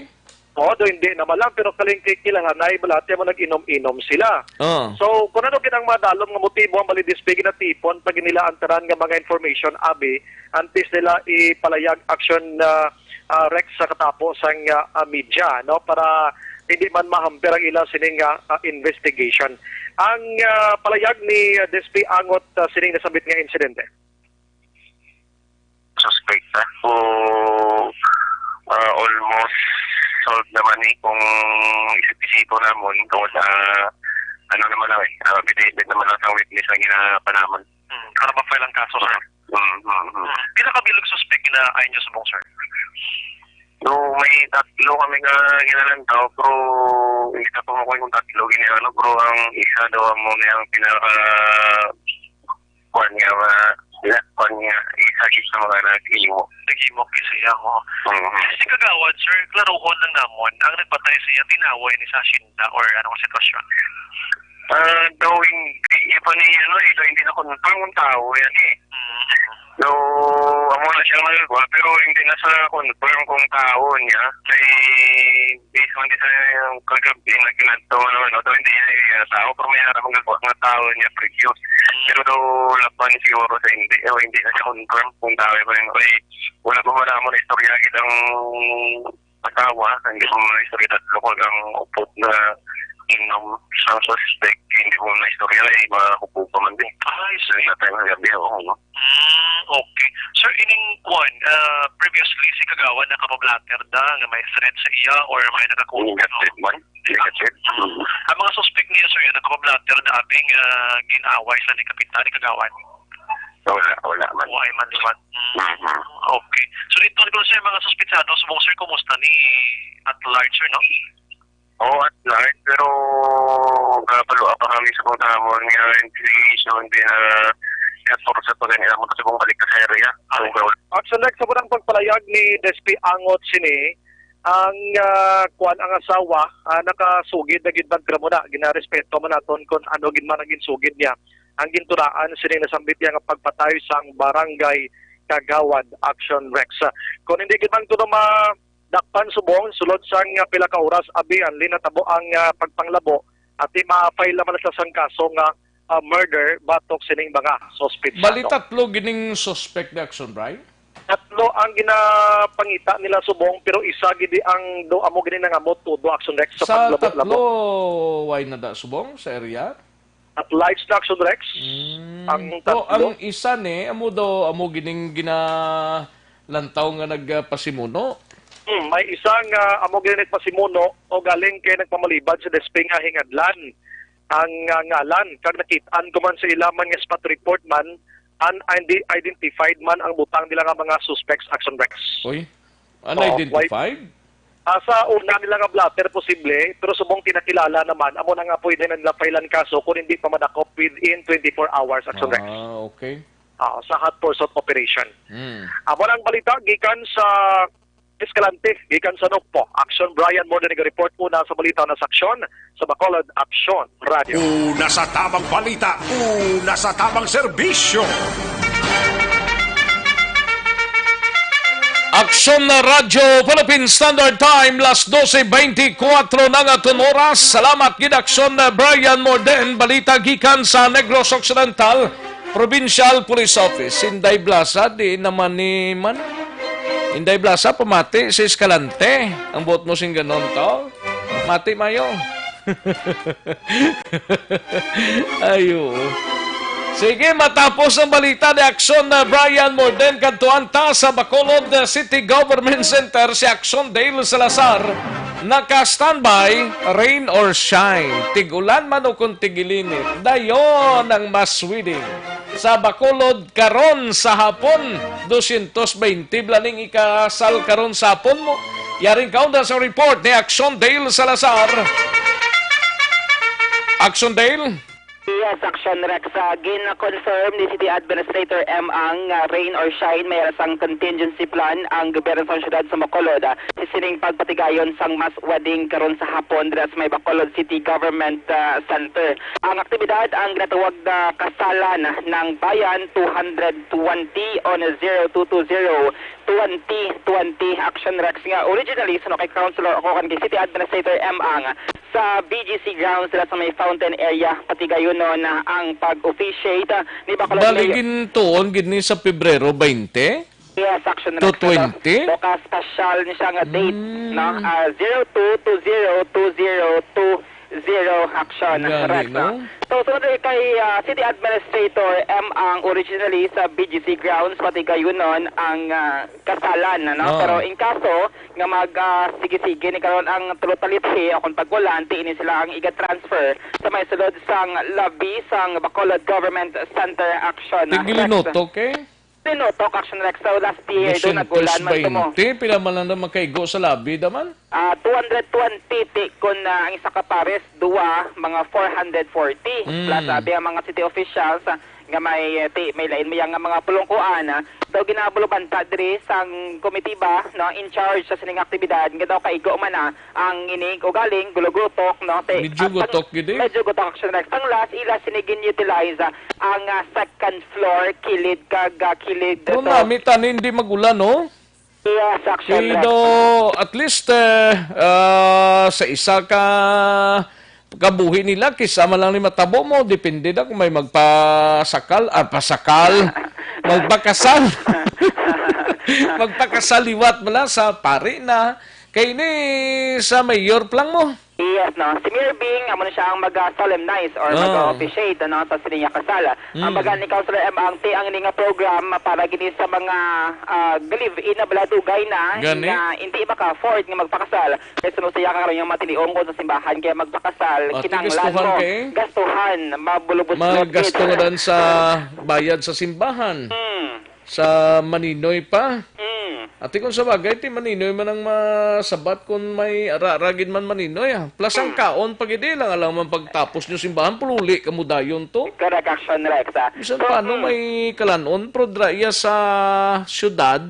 Oo, do hindi naman lang, pero kaling kay kilahanay, balati mo nag-inom-inom sila. Oo. So, kung ano gid ang madalom nga motibo ang balidis, pigi na tipon pag nila ang tanan nga mga information, abi, antes nila ipalayag, Action, ah, ah, Rex, sa katapo sang, ah, ah, media, no, para hindi man mahamper ang ila sining, ah, ah, investigation. Ang, ah, palayag ni, ah, Despi angot, ah, sining nasambit nga insidente. Suspect na. So, ah, almost solved naman ni kung isip-isipo namon tungod sa, ano naman lang eh, ah, affidavit naman lang sa witness ang ginapanamon. Hmm, para ma-file ang kaso, sir. Mm, mm, mm. Hmm. Pila ka bilog suspect na ay nyo subong, sir? So, may tatlo kami nga ginalantaw, pero hindi na pa makuha yung tatlo, gini-, ano, pero ang isa daw mo na yung pinaka kuan nga, ma-, na, kuan nga, isa gid sa mga naghimo. Naghimo kay siya mo. Mhm. Si Kagawad, sir, klaruhon lang namon, ang nagpatay siya, tinaway ni sa asyenda or anong sitwasyon? Ah, daw hindi, iya pa ni, ano, ito, hindi na confirm kung tao yan eh. Mm. So, amo na siya nagagawa, pero hindi na sa confirm kung tao niya. Kay, based man din sa yung kagabi na kinadto, ano, ano, daw hindi niya yung tao, pero may harap ang gagawa ng tao niya previous. Mm. Pero daw, laban siguro sa hindi, o hindi na siya confirm kung tao ko yun. Kay, wala pa wala mo na istorya kitang asawa, hindi ko na istorya tatlo ko ang upod na inom sa suspect, hindi ko na istorya, eh, mga kupo pa man din. Ay, so, na tayo ng gabi, oo, no? Mm, okay. Sir, ining kwan, ah, previously si Kagawad nakapablatter da nga may threat sa iya or may nakakuha, no? Negative man. Yes, sir. Mm. Ang mga suspect niya, sir, yan, nagpablatter na abi nga gin-away sila ni Kapitan, ni Kagawad? Wala, wala man. Wala man, di ba? Mm. Mhm. Okay. So, dito ko, sir, mga suspetsado, subong, sir, kumusta ni at large, sir, no? Oo, at large, pero gabalo pa kami sa kung tawag nga investigation, di na, na forsa pa ganyan mo sa kung balik sa area. Ang gawin. Action Rex, sa unang pagpalayag ni S P Angot sini, ang, ah, kuwan, ang asawa, ah, nakasugid na gid man, pero muna, ginarespeto man naton kung ano gid man ang ginsugid niya. Ang ginturaan sini nasambit niya nga pagpatay sang barangay kagawad, Action Rex. Kung hindi gid man kuno madakpan subong, sulod sang, ah, pila ka oras, abi, ang linatabo ang, ah, pagpanglabo, at di ma-file naman sa sang kaso nga, ah, murder batok sining mga suspetsado. Bali, tatlo gining suspect ni Action, Bray? Tatlo ang ginapangita nila subong, pero isa gid ang do, amo gini nangamot todo, Action Rex, sa Sa paglabo-labo. Tatlo, wala na da subong sa area? At large na, Action Rex. Mm. Ang So, tatlo. Ang isa ni, amo do, amo gining ginalantaw nga nagpasimuno? Hmm, may isa nga amo gini nagpasimuno o galing kay nagpamalibad sa S P nga hingadlan ang, ah, ngalan, kag nakit-an ko man sa ila man nga spot report man, unidentified man ang butang nila nga mga suspects, Action Rex. Uy, Oo, unidentified? Ah, sa una nila nga blotter, posible, pero subong tinakilala naman, amo na nga pwede na nila file-an kaso kung hindi pa madakop within twenty-four hours, Action Rex. Ah, okay. Ah, sa hot pursuit operation. Hmm. Amo na ang balita gikan sa Escalante, gikan sa Nocpo. Action Brian Morden nag-report una sa balita na sa Aksyon, sa Bacolod, Aksyon Radio. Una sa tamang balita, una sa tamang serbisyo. Aksyon na Radyo Philippine Standard Time, las doce veinticuatro na nga aton oras. Salamat gid, Aksyon na Brian Morden. Balita gikan sa Negros Occidental Provincial Police Office. Inday Blasa, di naman ni man. Inday Blasa, pamati si Escalante. Ang buot mo sing ganon to? Mati mayo. Ay, oo. Sige, matapos ang balita ni Aksyon na Brian Morden, kadtuan ta sa Bacolod City Government Center si Aksyon Dale Salazar. Naka-standby, rain or shine, tig-ulan man o kung tig-ilinit, dayon ang mas wedding sa Bacolod karon sa hapon. Dosyentos baynte bala ning ikasal karon sa hapon mo. Yaring kaunda sa report ni Action Dale Salazar. Action Dale? Yes, Action Rex. Ah, gin-confirm ni City Administrator M Ang nga rain or shine, may sang contingency plan ang gobyerno sa siyudad sa Bacolod, ah, sa sining pagpatigayon sang mass wedding karon sa hapon dira sa may Bacolod City Government, ah, Center. Ang aktibidad ang ginatawag na Kasalan ng Bayan two hundred twenty on zero two two zero twenty twenty, Action Rex, nga originally suno kay Councilor o kay City Administrator M Ang sa B G C grounds dira sa may fountain area, pati gayunon ang pag-officiate ni Bacolod Bali, Mayor. Gintuon gid ni sa Pebrero twenty? Yes, Action Rex, two twenty? Bukas pasyal ni siya nga date, Mm. no? Ah, zero two two zero two zero two zero, Action Gani, Rex, no? No? So, sunod kay, ah, City Administrator M Ang, originally sa B G C grounds, pati gayunon ang, ah, Kasalan, no? Ah. Pero in kaso nga mag, ah, sige-sige ni karon ang tulo talithi o kung tag-ulan, ti ini sila ang iga-transfer sa may sulod sang labi sang Bacolod Government Center, Action Rex. Tig-ilan to, okay? Minuto, Action Rex, sa last year, doon nag-ulan man to mo. Dosyentos baynte, pila man lang na makaigo sa labi, daman? Ah, two hundred twenty, ti, kung, ah, ang isa ka pares, duwa, mga four hundred forty. Mm. Plus, abi ang mga city officials, ah, nga may, eh, ti, may lain mo yang mga pulungkuan, ah. Daw ginabulubanta diri sang komitiba, no, in charge sa sining aktibidad, nga daw kaigo man na ang inig ugaling gulugutok, no? Te-, Medyo ah, sang-, gutok gid, eh. Medyo gutok, Action Rex. Ang last, ila sini gin-utilize, ah, ang, ah, second floor, kilid kag, ah, kilid Pero to. Nami tani hindi mag-ulan, no? Yes, Action Rex. Pero at least, eh, ah, sa isa ka kabuhi nila, kisa man lang ni matabo mo, depende na kung may magpasakal, ah, pasakal, magpakasal. Magpakasal liwat mo lang sa pari na. Kay ni sa mayor pa lang mo. Yes, no. Si Mayor Bing, amo na siya ang mag-solemnize or Oh. mag-officiate, ano, sa sini nga kasal. Ang Mm. baga ni Councilor M ang ti ang ini nga program para gini sa mga, ah, live-in na bala dugay na Gani. nga hindi maka-afford nga magpakasal. Kay sa saya ka karon nga matiniong ko sa simbahan kaya magpakasal, Ah, kinahanglan tigastuhan mo kay? gastuhan, mabulubos-bulubos. Magasto ka dan sa bayad sa simbahan. Hmm. Sa maninoy pa. Mm. Ati kung sa bagay, ti maninoy man ang masabat kung may ara-ara gid man maninoy, ah. Plus ang Mm. kaon pa gid, eh, lang alam man pagtapos nyo simbahan, pululi ka mo dayon to. Correct, Action Rex, ah. Bisan So, paano mm. may kalanon, pero dira iya sa syudad,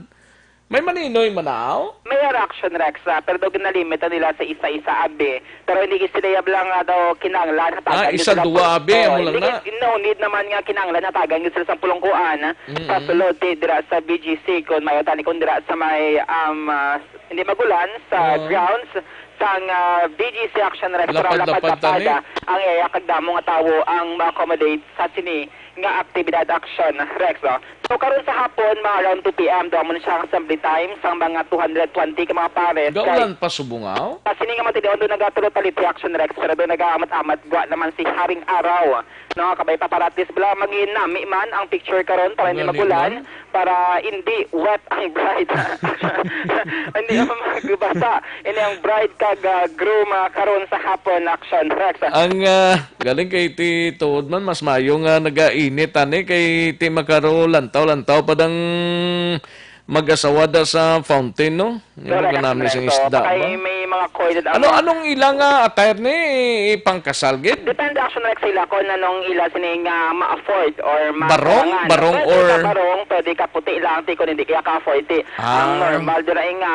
may maninoy man, aw? May ara, Action Rex, ah, pero daw ginalimit na nila sa isa-isa, abi. Pero hindi sila yab lang, ah, daw kinahanglan hatagan Ah, gid isa, sila duwa, pul-, abi, oh, amo lang hindi na. Gid, no need naman nga kinahanglan hatagan gid sila sa pulungkuan, ah, sa Mm-mm. sulod ti dira sa B G C, kung may tani kung dira sa may, um, ah, hindi magulan, sa Oo. grounds sang, ah, B G C Action Rex, pero Lapad-lapad lapad-lapad, tani. ah, ang iya kag damo nga tawo ang ma-accommodate sa sini nga aktibidad, Action Rex, no? So, karon sa hapon, mga around two P M, daw mo na siya ang assembly time sang mga two hundred twenty ka mga pares. Gaulan Kay pa subong, aw? Sa sini nga matinion, doon nagatulog palit si Action Rex, pero doon nagaamat-amat, gwa naman si Haring Araw. No, kabay pa para at least bala, manginami man ang picture karon para hindi Gani magulan, man. para hindi wet ang bride. Hindi magbasa. Ini ang bride kag, ah, groom, ah, karon sa hapon, Action Rex. Ang, ah, Galing kay ti tuod man, mas maayo nga nagainit ani kay ti makaro lantaw-lantaw pa dang mag-asawa da sa fountain, no? Yung Correct, mga nami sing correct. So, isda kay ba? May mga koi na Ano, damo. Anong ila nga attire ni ipangkasal gid? Depende, Action Rex, sila kung anong ila sini nga ma-afford or ma-, Barong? kailangan. Barong Pwede or ka barong, pwede ka puti lang, ti kung hindi kaya ka afford, ti. Ang Ah. normal dira nga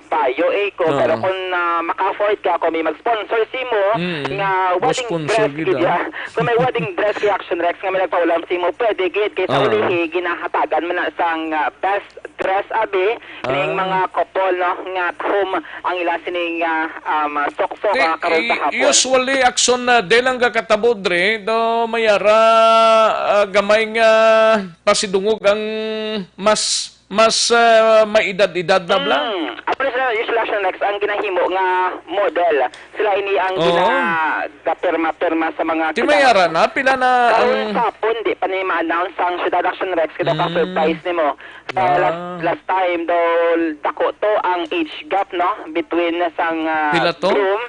bayo, eh, ko. Oo. Pero kung, ah, maka-afford ka, kung may mag-sponsor simo, Mm, nga mo wedding sponsor dress gid, gid, ah. ah. Kung may wedding dress si Action Rex nga may nagpaulam simo, pwede gid. Kay sa Oo. ulihi, ginahatagan man na sang, ah, best dress, abi, ning Ah. mga couple, no, nga at home ang ila sining, ah, um, ah, sokso, Ti-, ah, karon sa i-, hapon. Usually, Action, ah, di lang gakatabo dre, do may ara, ah, gamay nga pasidungog ang mas Mas, ah, may edad-edad na bala? Mm. Ato ni sila, usually, Action Rex, ang ginahimo nga model. Sila ini ang Oo. ginagapirma-pirma sa mga Ti may kilala. Ara na? Pila na Karon ang sa hapon, di pa ni ma-announce ang Syudad, Action Rex, kaya Mm. ka-surprise nimo. Ah, Ah. last, last time, daw, dako to ang age gap, no? Between sang, ah, Pila to? groom.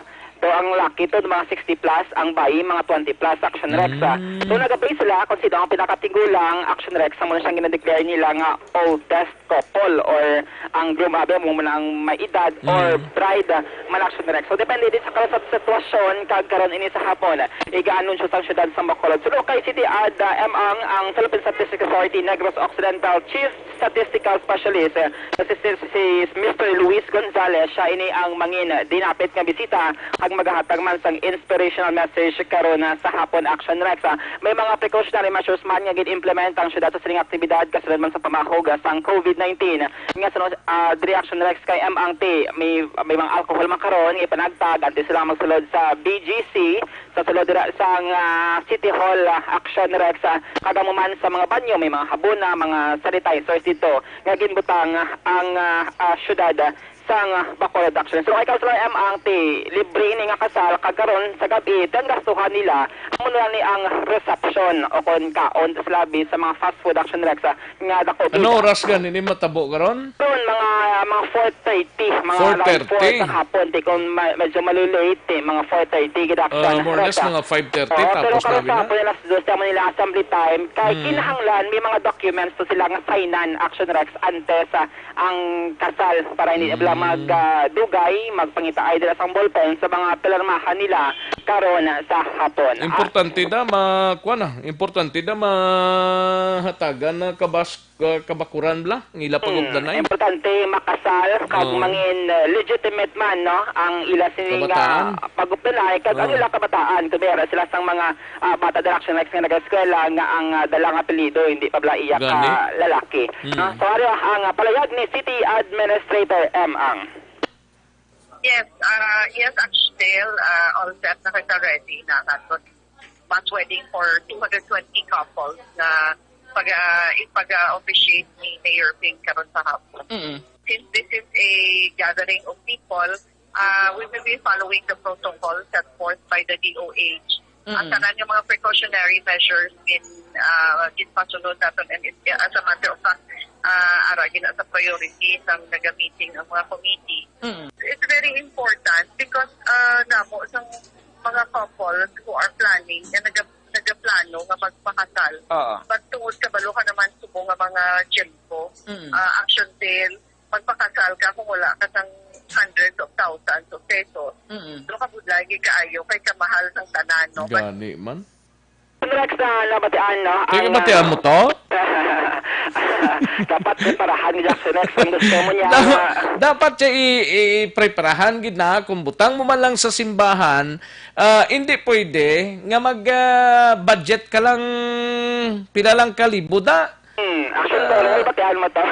So, ang laki to, mga sixty plus, ang bayi, mga twenty plus, Action Rex, ah. Mm. So, nagabay sila kung sino ang pinakatigulang, Action Rex, amo na siyang ginadeclare nila nga oldest couple or ang groom, abi, mo man ang may edad or Mm. bride, ah, man, Action Rex. So, depende din sa, sa sitwasyon, kag karon ini sa hapon, iga-anunsyo sang syudad sa Bacolod. So, kay City Ad, ah, M ang, ang Philippine Statistics Authority Negros Occidental Chief Statistical Specialist, eh, na si, si, si Mister Luis Gonzalez, siya ini ang mangin dinapit nga bisita kag magahatag man sang inspirational message karon na sa hapon, Action Rex, ah. May mga precautionary measures man nga gin-implement ang syudad sa sining aktibidad kasunod man sa pamahog, ah, sang COVID nineteen. Nga sa, ah, diri, Action Rex, kay M ang ti, may, may mga alcohol man karon nga ipanagtag antes sila magsulod sa B G C. Sa sulod dira sang, ah, City Hall, ah, Action Rex, ah, kag amo man sa mga banyo, may mga habon na, mga sanitizers dito nga ginbutang, ah, ang, ah, ah, syudad, ah, sang, ah, Bacolod, Action. So, ay Councilor M ang ti, libre ini nga kasal, kag karon sa gab-i, ti ang gastuhan nila, amo na ni ang reception o kon kaon sa labi sa mga fast food, Action Rex, ah, nga dako Ano gid. Oras gani ni matabo karon? Karon, mga, mga four thirty, mga around four Four thirty? sa hapon, ti kung ma-, medyo malulate, ti mga four thirty gid, Action Ah, more or less, Rex, ah. mga five thirty, Oo, pero tapos karon na sa bina? hapon, alas dos, tama nila assembly time, kay Hmm. kinahanglan, may mga documents to sila nga signan, Action Rex, antes, ah, ang kasal, para hindi na bala Hmm. mag, ah, dugay, magpangitaay dira sa ballpen sa mga pinirmahan nila karon sa hapon. Ah, Importante na ma-, kuwan na, importante na mahatagan na kabas-, ka-, kabakuran bala, ang ila Hmm, pag-updanay. importante makasal kag Oo. mangin, uh, legitimate man, no, ang ila sini nga Kabataan. pag-updanay kag ang Oo. ila kabataan, kung may ara sila sang mga, ah, bata dira, Action Rex, nga nag-eskwela nga ang, ah, dala nga apelyido hindi pa bala iya ka Gani. lalaki. Mm. No? So, ari ang, ah, palayag ni City Administrator M ang. Yes, ah, yes, actually, ah, all set na kita, ready na ang aton mass wedding for two hundred twenty couples na pag, ah, ipag-officiate ni Mayor Bing karon sa hapon. Mm. Since this is a gathering of people, Uh, we will be following the protocol set forth by the D O H. Ang Mm. tanan nga mga precautionary measures in, uh, ginpasunod naton and it, as a matter of fact, uh, ara gina sa priority sang naga-meeting ang mga committee. Mm. It's very important because, uh, namo sang mga couples who are planning nga naga-, nagaplano nga magpakasal. Oo. But tungod kabalo ka naman subong nga mga tiyempo, Mm. uh, action bail, magpakasal ka kung wala ka sang hundreds of thousands of pesos. Mm. Pero kabudlay kaayo kay kamahal sang tanan, no? But Gani man. Rex, na nabatian, no? Kaya Ang, batian ah, mo to? Dapat preparahan ni Jackson Rex ang gusto mo niya. Da-, dapat siya i-, i-, preparahan gid na kung butang mo man lang sa simbahan, ah, hindi pwede nga mag, ah, budget ka lang pila lang ka libo da. Hmm, Action Dorel, batian mo to.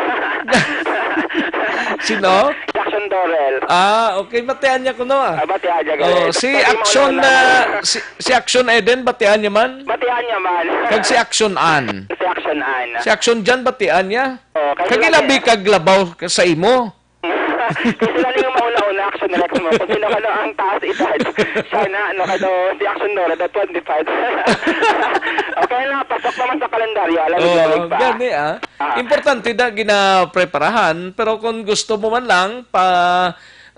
Sino? Si Action Dorel. Ah, okay. Batian niya kuno, ah. Ah, batian niya, Oh, guys. si Pwede mo Action, lang na, lang. si, si Action Eden, batian niya man? Batian niya man. Kag si Action Ann. Si Action Ann. Si Action Jan, batian niya? Oh, kag kag ilabi ilabi. Kag labaw sa imo. Kay sila na yung mauna-una, Action Rex mo. Kung sino ka na ang taas edad, sana, no, kano, si Action Nora, the twenty-five. Okay na, pasok naman sa kalendaryo. Alam mo, Oh, Dominic pa. Gani, ah. Ah. Importante na ginapreparahan, pero kung gusto mo man lang pa,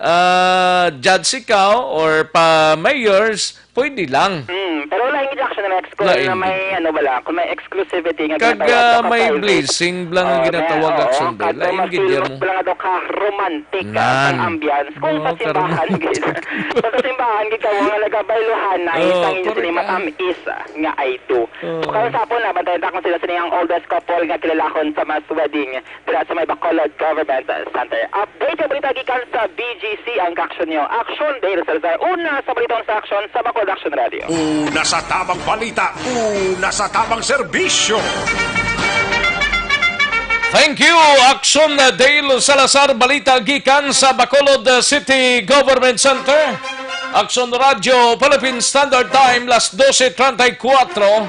ah, judge ikaw or pa mayors, pwede lang. Hmm, pero lain gid, Action Rex, kung Lain na may, gid. ano bala, kung may exclusivity nga Kag, ginatawag ah, sa may ka-private. Blessing lang nga Oh, ginatawag, oo, Action Bell. Kadto Lain mas gid yan mo. Pila nga daw ka romantic, ah, Nan. Ang ambience. Kung Oo, sa simbahan, karomantik. Gid. Kung sa simbahan, gid ka, mga nagabayluhan na Oo, isang correct, ah. Matamis, ah, nga I do. Oo. So, karon sa hapon, nabantayan ta kung sila sini ang oldest couple nga kilalahon sa mass wedding dira sa may Bacolod Government Center. Update ang balita gikan sa B G C, ang kaaksyon niyo. Action, Dale Salazar. Una sa balita sa aksyon sa Bacolod Action Radio. Una sa tamang balita, una sa tamang serbisyo. Thank you, Action Dale Salazar. Balita gikan sa Bacolod City Government Center. Action Radio, Philippine Standard Time, las doce treinta y cuatro.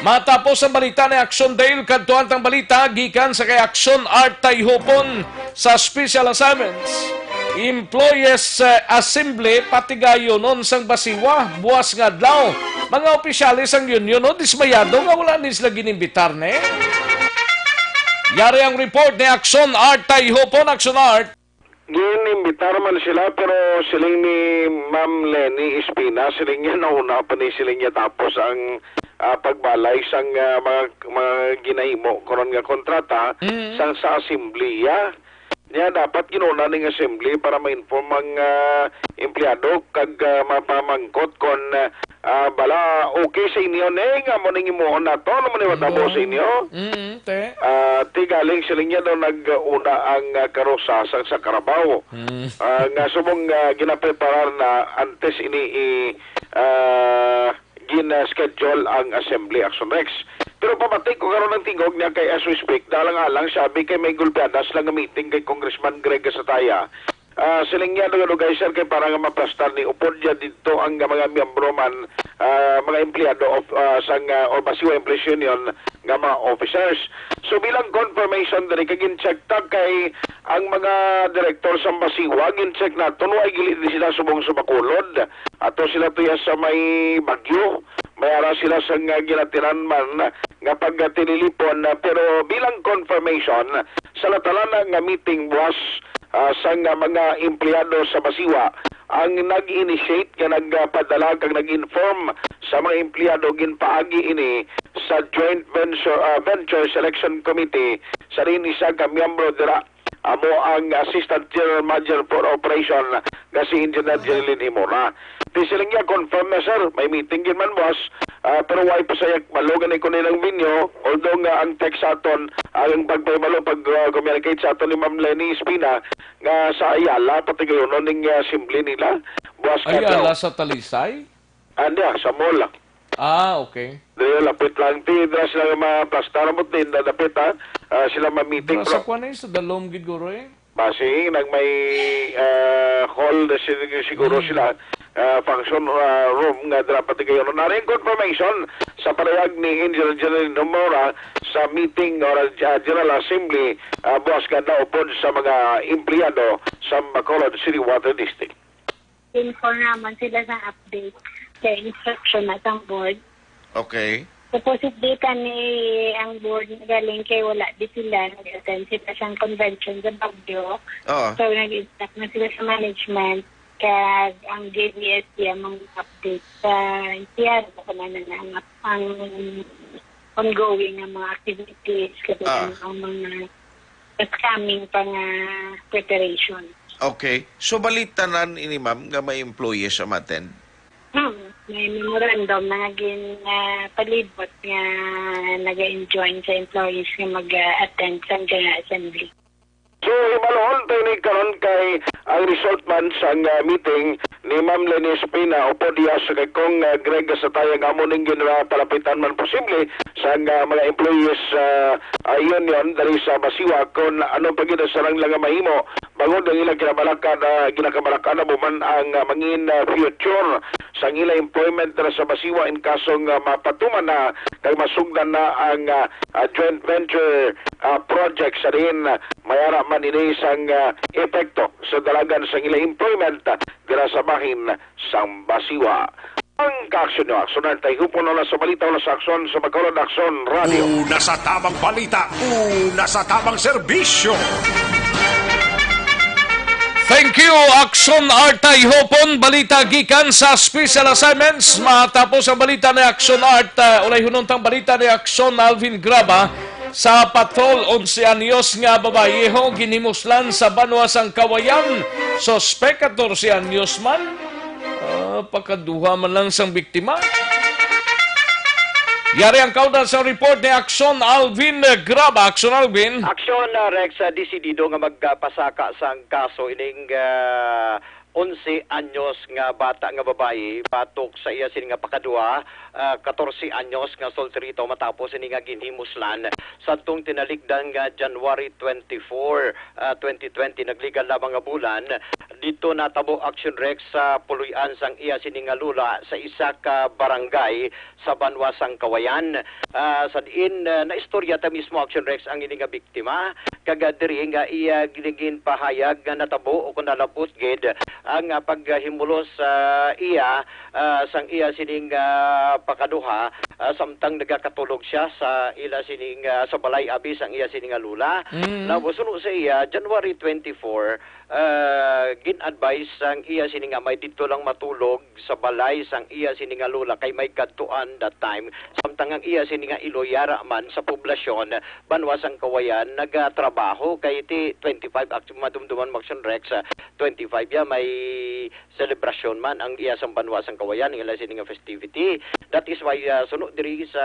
Matapos ang balita ni Action Dale, kadtuan tang balita gikan sa kay Action Art Tayhupon sa Special Assignments. Employees, eh, Assembly, patigayonon sang Basiwa, buwas nga adlaw. Mga opisyales sang union, no, dismayado nga wala ni sila ginimbitar, ne? Yari ang report ni Action Art Tayhupon, Action Art. Gin-imbitar man sila, pero siling ni Ma'am Leni Espina, siling niya nauna pa ni siling niya tapos ang, ah, pagbalay sang, ah, mga, mga ginahimo karon nga kontrata Mm. sang sa asemblya. Niya dapat ginuna ning assembly para ma-inform ang, ah, empleyado kag, ah, mapamangkot kon, ah, Ah, bala, okay sa inyo ni, nga mo ning imuon nato, ano man iwat mo sa inyo? Mm, te. Ah, ti galing sila niya daw nag-una ang, ah, karusa sa, sa Carabao. Mm. Ah, nga subong, ah, ginapreparar na antes ini i, ah, gina-schedule ang Assembly Action Rex. Pero pamati ko karon ang tingog niya kay as we speak, dalang-alang siya, abi kay may gulpiadas lang nga meeting kay Congressman Greg Gasataya. Ah, siling niya, dugay-dugay, sir, kay para nga maplastar ni upod niya didto ang mga miyembro man, ah, mga empleyado of, ah, sang, ah, or Basiwa Employees Union nga mga officers. So, bilang confirmation diri, kay gin-check ta kay ang mga direktor sa Basiwa, gin-check naton, way gili di sila subong sa Bacolod. Ato sila tuya sa may Baguio, may ara sila sa nga ginatiran man nga pagtililipon, pero bilang confirmation, sa natalan nga meeting buwas, ah, sang mga empleyado sa Basiwa ang nag-initiate nga nagpadala kag nag-inform sa mga empleyado. Ginpaagi ini sa Joint Venture, ah, Venture Selection Committee sa diin isa ka miyembro dira amo ang Assistant General Manager for Operation nga si Engineer Jerilyn Himura. Di sila niya confirm na, sir, may meeting gid man, boss. Ah, pero way pa sayag malo gani ko nilang venue, although nga ang text sa aton, ang pagpahibalo, pag, ah, communicate sa aton ni Ma'am Leni Espina nga sa Ayala, pati gayon ning, ah, assembly nila, boss. Ayala Carlo. Sa Talisay? Anda, sa mall. Ah, okay. Dili, lapit lang. Ti, dira sila nga maplastar mo, ti, na dapit, ha? Ah, sila ma-meeting, dira sa bro. Kuan, eh, sa Dalom gid, guro, eh. Basi, nag may, ah, hall na si-, siguro Mm. sila, ah, function, ah, room nga dira pati kayo. Nari ang confirmation sa palahayag ni Engineer General Nomura sa meeting or, ah, General Assembly, ah, buwas nga naupod sa mga empleyado sa Bacolod City Water District. Inform naman sila sa update sa instruction na sang board. Okay. Supposedly, kani ang board galing kay wala di sila, nag-attend sila sa convention sa Baguio. Oo. So, nag-instruct na sila sa management, kag ang J B S D ang mga update sa N C R, kung ano na ang, ang ongoing nga mga activities, kag Ah. ang mga upcoming pa nga preparation. Okay. So, balita nan ini, ma'am, nga may employees ang attend? Hmm, may memorandum na nga gin, ah, palibot nga naga-enjoin sa employees nga mag-attend sa General Assembly. So, hibaluhon ta ini karon kay ang result man sang, ah, meeting ni Ma'am Lenis Pina o Podias kay Kong, ah, Greg Satayang amo ning ginapalapitan man posible sang, ah, mga employees, ah, ah, union diri sa Basiwa kung ano pa gid ang sarang lang nga mahimo bangod ang ilang kinabalaka na ginakabalaka na buman ang, ah, mangin, ah, future sang ila employment dira sa Basiwa in kasong, ah, mapatuman na kag masugdan na ang, ah, ah, joint venture, ah, project sa diin, ah, mayara man ini sang, ah, epekto sa dalagan sang ila employment, ah, dira sa bahin sang Basiwa. Ang kaaksyon nyo, aksyonan tay hupon, wala sa balita, wala sa aksyon, sa Bacolod Aksyon Radio. Una sa tamang balita, una sa tamang serbisyo. Thank you, Aksyon Artay Hopon. Balita gikan sa Special Assignments. Matapos ang balita ni Aksyon Art, uh, ulay hunontang balita ni Aksyon Alvin Graba. Sa patrol, onse anyos nga babayiho ginhimuslan sa banwa sang Kawayan. Suspek, katorse anyos man. Ah, pakaduha man lang sang biktima. Yari ang kauna sa report ni Aksyon Alvin Graba. Aksyon Alvin. Aksyon, ah, Rex, ah, desidido nga magpasaka sang kaso ining, ah, onse anyos nga bata nga babayi batok sa iya sini nga pakaduha, ah, katorse anyos nga solterito matapos ini nga ginhimuslan sadtong tinalikdan nga January twenty-four, ah, twenty twenty. Nagligal lamang nga bulan, dito natabo, Action Rex, sa puloy-an sang iya sini nga lula sa isa ka barangay sa banwa sang Kawayan. Ah, sa diin, ah, naistorya ta mismo, Action Rex, ang ini nga biktima, kag, ah, diri nga iya gin-, ginpahayag nga natabo o kung nalabot gid ang, ah, paghimulos sa iya, ah, sang iya sining, ah, pakaduha, ah, samtang nagakatulog siya sa ila sining, ah, sa balay abi sang iya sining, ah, lula. Mm. Now, suno sa iya, January twenty-four, ah, gin-advise sang iya sini nga may didto lang matulog sa balay sang iya sini nga lola kay may kadtuan that time. Samtang ang iya sini nga iloy yara man sa poblasyon, banwa sang Kawayan, nagatrabaho kay ti twenty-five, act-, madumduman mo, Action Rex, ah, twenty-five ya may selebrasyon man ang iya sang banwa sang Kawayan, ang ila sini nga festivity. That is why, ah, suno diri sa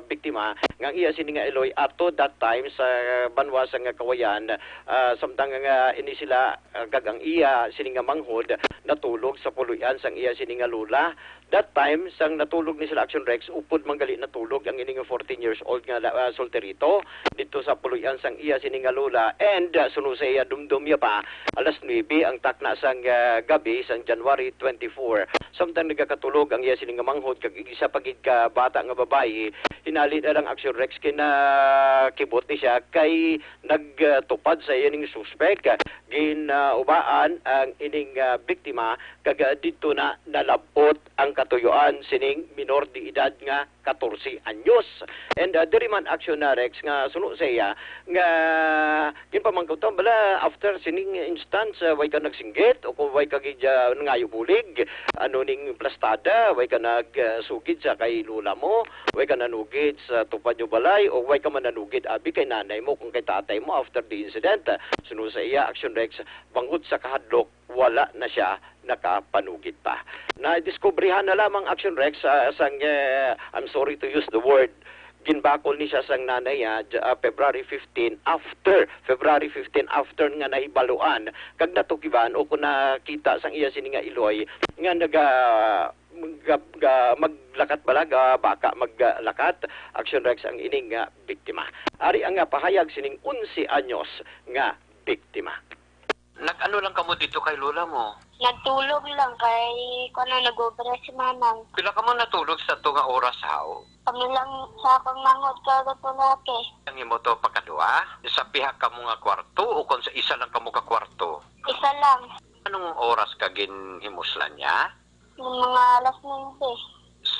biktima, nga ang iya sini nga iloy ato that time sa banwa sang Kawayan, ah, samtang nga ini sila, ah, kag ang iya sini nga manghod natulog sa puloy-an sang iya sini nga lola. That time, sang natulog ni sila, Action Rex, upod man gali natulog ang ini nga fourteen years old nga la-, ah, solterito dito sa puloy-an sang iya sini nga lola. And, ah, suno sa iya, dumdum ya pa, alas nuebe ang takna sang, ah, gabi sang January twenty-four. Samtang nagakatulog ang iya sini nga manghod kag isa pa gid ka bata nga babayi, hinali na lang, Action Rex, kinakibot ni siya kay nagtupad sa iya ning suspek. Ginaubaan ang ining, ah, biktima kag, ah, didto na nalab-ot ang katuyuan sining minor de edad nga katorse anyos. And, ah, diri man, Action Rex, nga suno sa iya nga ginpamangkot ta, bala, after sining instance, ah, way ka nagsinggit o kung way ka gid, ah, nangayo bulig, ano ning plastada, way ka nag, ah, sugid sa kay lola mo, way ka nanugid sa tupad nyo balay, o way ka man nanugid abi kay nanay mo kung kay tatay mo after the incident. Ah, suno sa iya, Action Rex, bangod sa kahadlok, wala na siya nakapanugid pa. Nadiskubrihan na lamang, Action Rex, ah, sang, eh, I'm sorry to use the word, ginbakol ni siya sang nanay, ah, j-, ah, February fifteen, after, February fifteen, after nga nahibaluan, kag natukiban o kung nakita sang iya sini nga iloy, nga naga-, ga-, ga-, maglakat bala, ga-, baka maglakat, Action Rex, ang ining nga biktima. Ari ang nga pahayag sining onse anyos nga biktima. Nag-ano lang kamo dito kay lola mo? Nagtulog lang kay, kuwan, nag-obra si Manang. Pila kamo natulog sa to nga oras, haw? Kami lang sa akong manghod ka lalaki. Ang imo to pakadua? Sa pihak kamo nga kwarto o kung sa isa lang kamo ka kwarto? Isa lang. Anong oras ka ginhimuslan niya? Yung mga alas nuwebe.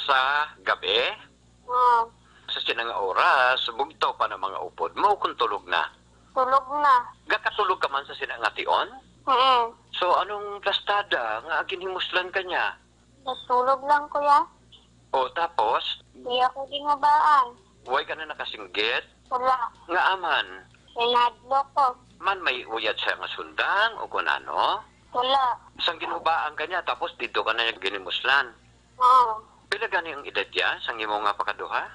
Sa gabi? Oo. Sa sina nga oras, bugtaw pa na mga upod mo kung tulog na? Tulog na. Gakatulog ka man sa sina nga tion? Mm. So, anong plastada nga ginhimuslan ka niya? Natulog lang, kuya. O, tapos? Di ako ginhubaan. Way ka na nakasinggit? Wala. Nga aman? Sinadlo ko. Man may uyad siya nga sundang o kung ano? Wala. Sang ginhubaan ka niya, tapos dito ka na niya ginimuslan? Oo. Pila gani ang edad niya sang imo nga pakaduha?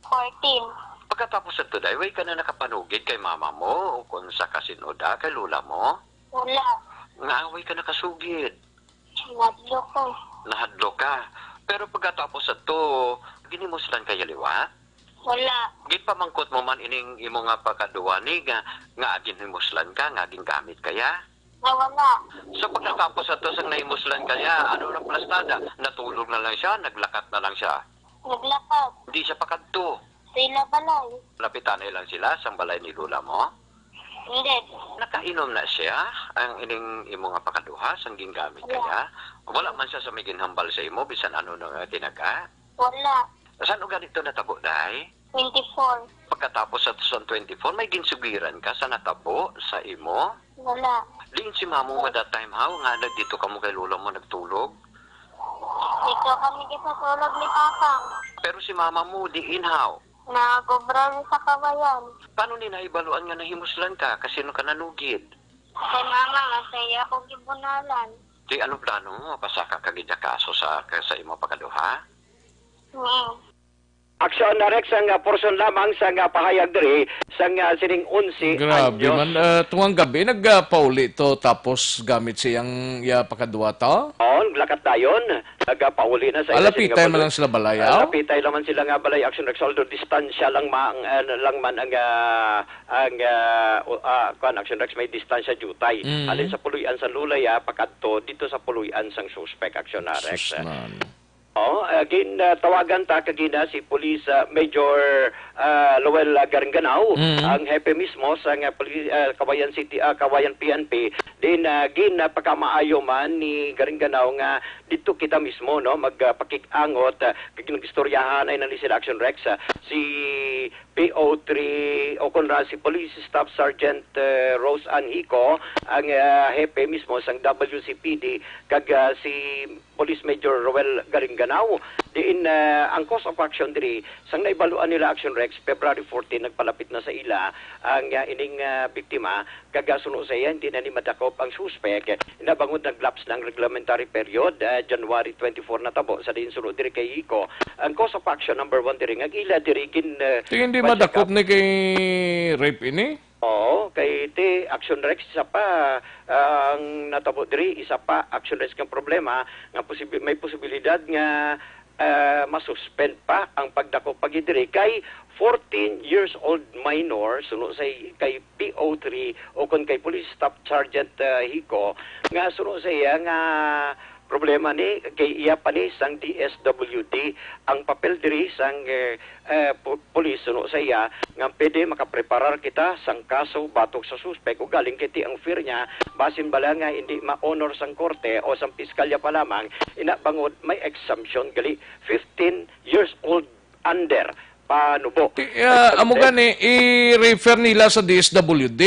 Fourteen. Pagkatapos sa tuday, way ka na nakapanugid kay mama mo o kung sa kasin-oda kay lola mo? Wala. Nga way ka nakasugid? Nahadlok ko. Nahadlok ka. Pero pagkatapos sa to, ginimuslan kaya liwa? Wala. Ginpamangkot mo man ining imo nga pagkaduwa ni nga, nga ginhimuslan ka, nga gingamit kaya? Nga wala. So pagkatapos sa to sang nahimuslan kaya, ano na plastada? Natulog na lang siya, naglakat na lang siya? Naglakat. Hindi siya pakadto? Sila balay. Lapitan na lang sila sang balay ni lola mo? Hindi. Nakainom na siya ang ining imo nga pakaduha sang gingamit kaya? Wala man siya sa may ginhambal sa imo bisan ano na nga tinaga? Wala. Saan uga dito natabo, day? Twenty-four. Pagkatapos sa two thousand twenty-four, may ginsugiran ka sa natabo sa imo? Wala. Diin si mamo mo that time, haw, nga nagdito kamo kay lola mo nagtulog? Dito kami gisatulog ni Papa. Pero si mama mo, diin, haw? Nagobra sa Kawayan. Paano ni nahibaluan nga nahimuslan ka? Kasi no ka nanugid? Kay mama nga sa iya ko gibunalan. Di ano plano mo? Pasaka ka gid kaso sa, sa imo pagkaduha? Hmm. Aksyon na Rex ang, ah, portion lamang sa nga pahayag diri sa nga sining onse Grabe anyos. Man, ah, tungang gabi nagpauli to tapos gamit siyang iya pakaduwa to? On, lakat dayon. Nagapauli na sa ila Alapitay sila nga man balay. Lang sila balay, Ah, aw? Lapitay lang man sila nga balay, Action Rex, although distansya lang ma-, ang, ah, lang man ang, ah, ang, ah, o, ah, kuwan, Action Rex, may distansya diutay. Mm. Halin sa Puloy-an sang Lulay, ah, pakadto dito sa Puloy-an sang suspek, Action Rex. Sus, man. Oh, ah, gin, ah, tawagan ta kagina si Police, ah, Major, ah, Lowell, ah, Garingganao, Mm. ang hepe mismo sa nga poli-, ah, Kawayan City, ah, Kawayan P N P. Din, ah, gin, ah, pagkamaayo man ni Garingganao nga didto kita mismo, no, mag, ah, pakig-angot, ah, kag nagistoryahan ay na ni sila Action Rex, ah, si P O three o kon ra si Police Staff Sergeant, eh, Rose Ann Hico, ang, ah, hepe mismo sang W C P D, kag, ah, si Police Major Roel Garingganao. Diin, ah, ang cause of action diri, sang naibaluan nila Action Rex, February fourteen, nagpalapit na sa ila ang, ah, ining, ah, biktima, kag, ah, suno sa iya, hindi na ni madakop ang suspek. Ina bangod nag-lapse na ang reglementary period, ah, January twenty-four natabo sa diin suno diri kay Hico. Ang cause of action number one diri nga ila diri gin, ah, Ti hindi madakop ni kay rape ini? Oo, kay ti Action Rex isa pa, ah, ang natabo diri, isa pa Action Rex nga problema nga posibi-, may posibilidad nga, ah, masuspend pa ang pagdakop pa gid diri kay fourteen years old minor suno sa kay P O three o kon kay Police Staff Sergeant, ah, Hico nga suno sa iya nga problema ni kay iya pa ni sang D S W D ang papel diri sang, eh, eh, pu-, pulis suno sa iya nga pwede makapreparar kita sang kaso batok sa suspek ugaling kay ti ang fear niya basin bala nga hindi ma-honor sang korte o sang piskalya pa lamang ina bangod may exemption gali fifteen years old under panubo. Ti, ah, amo gani, i-refer nila sa D S W D.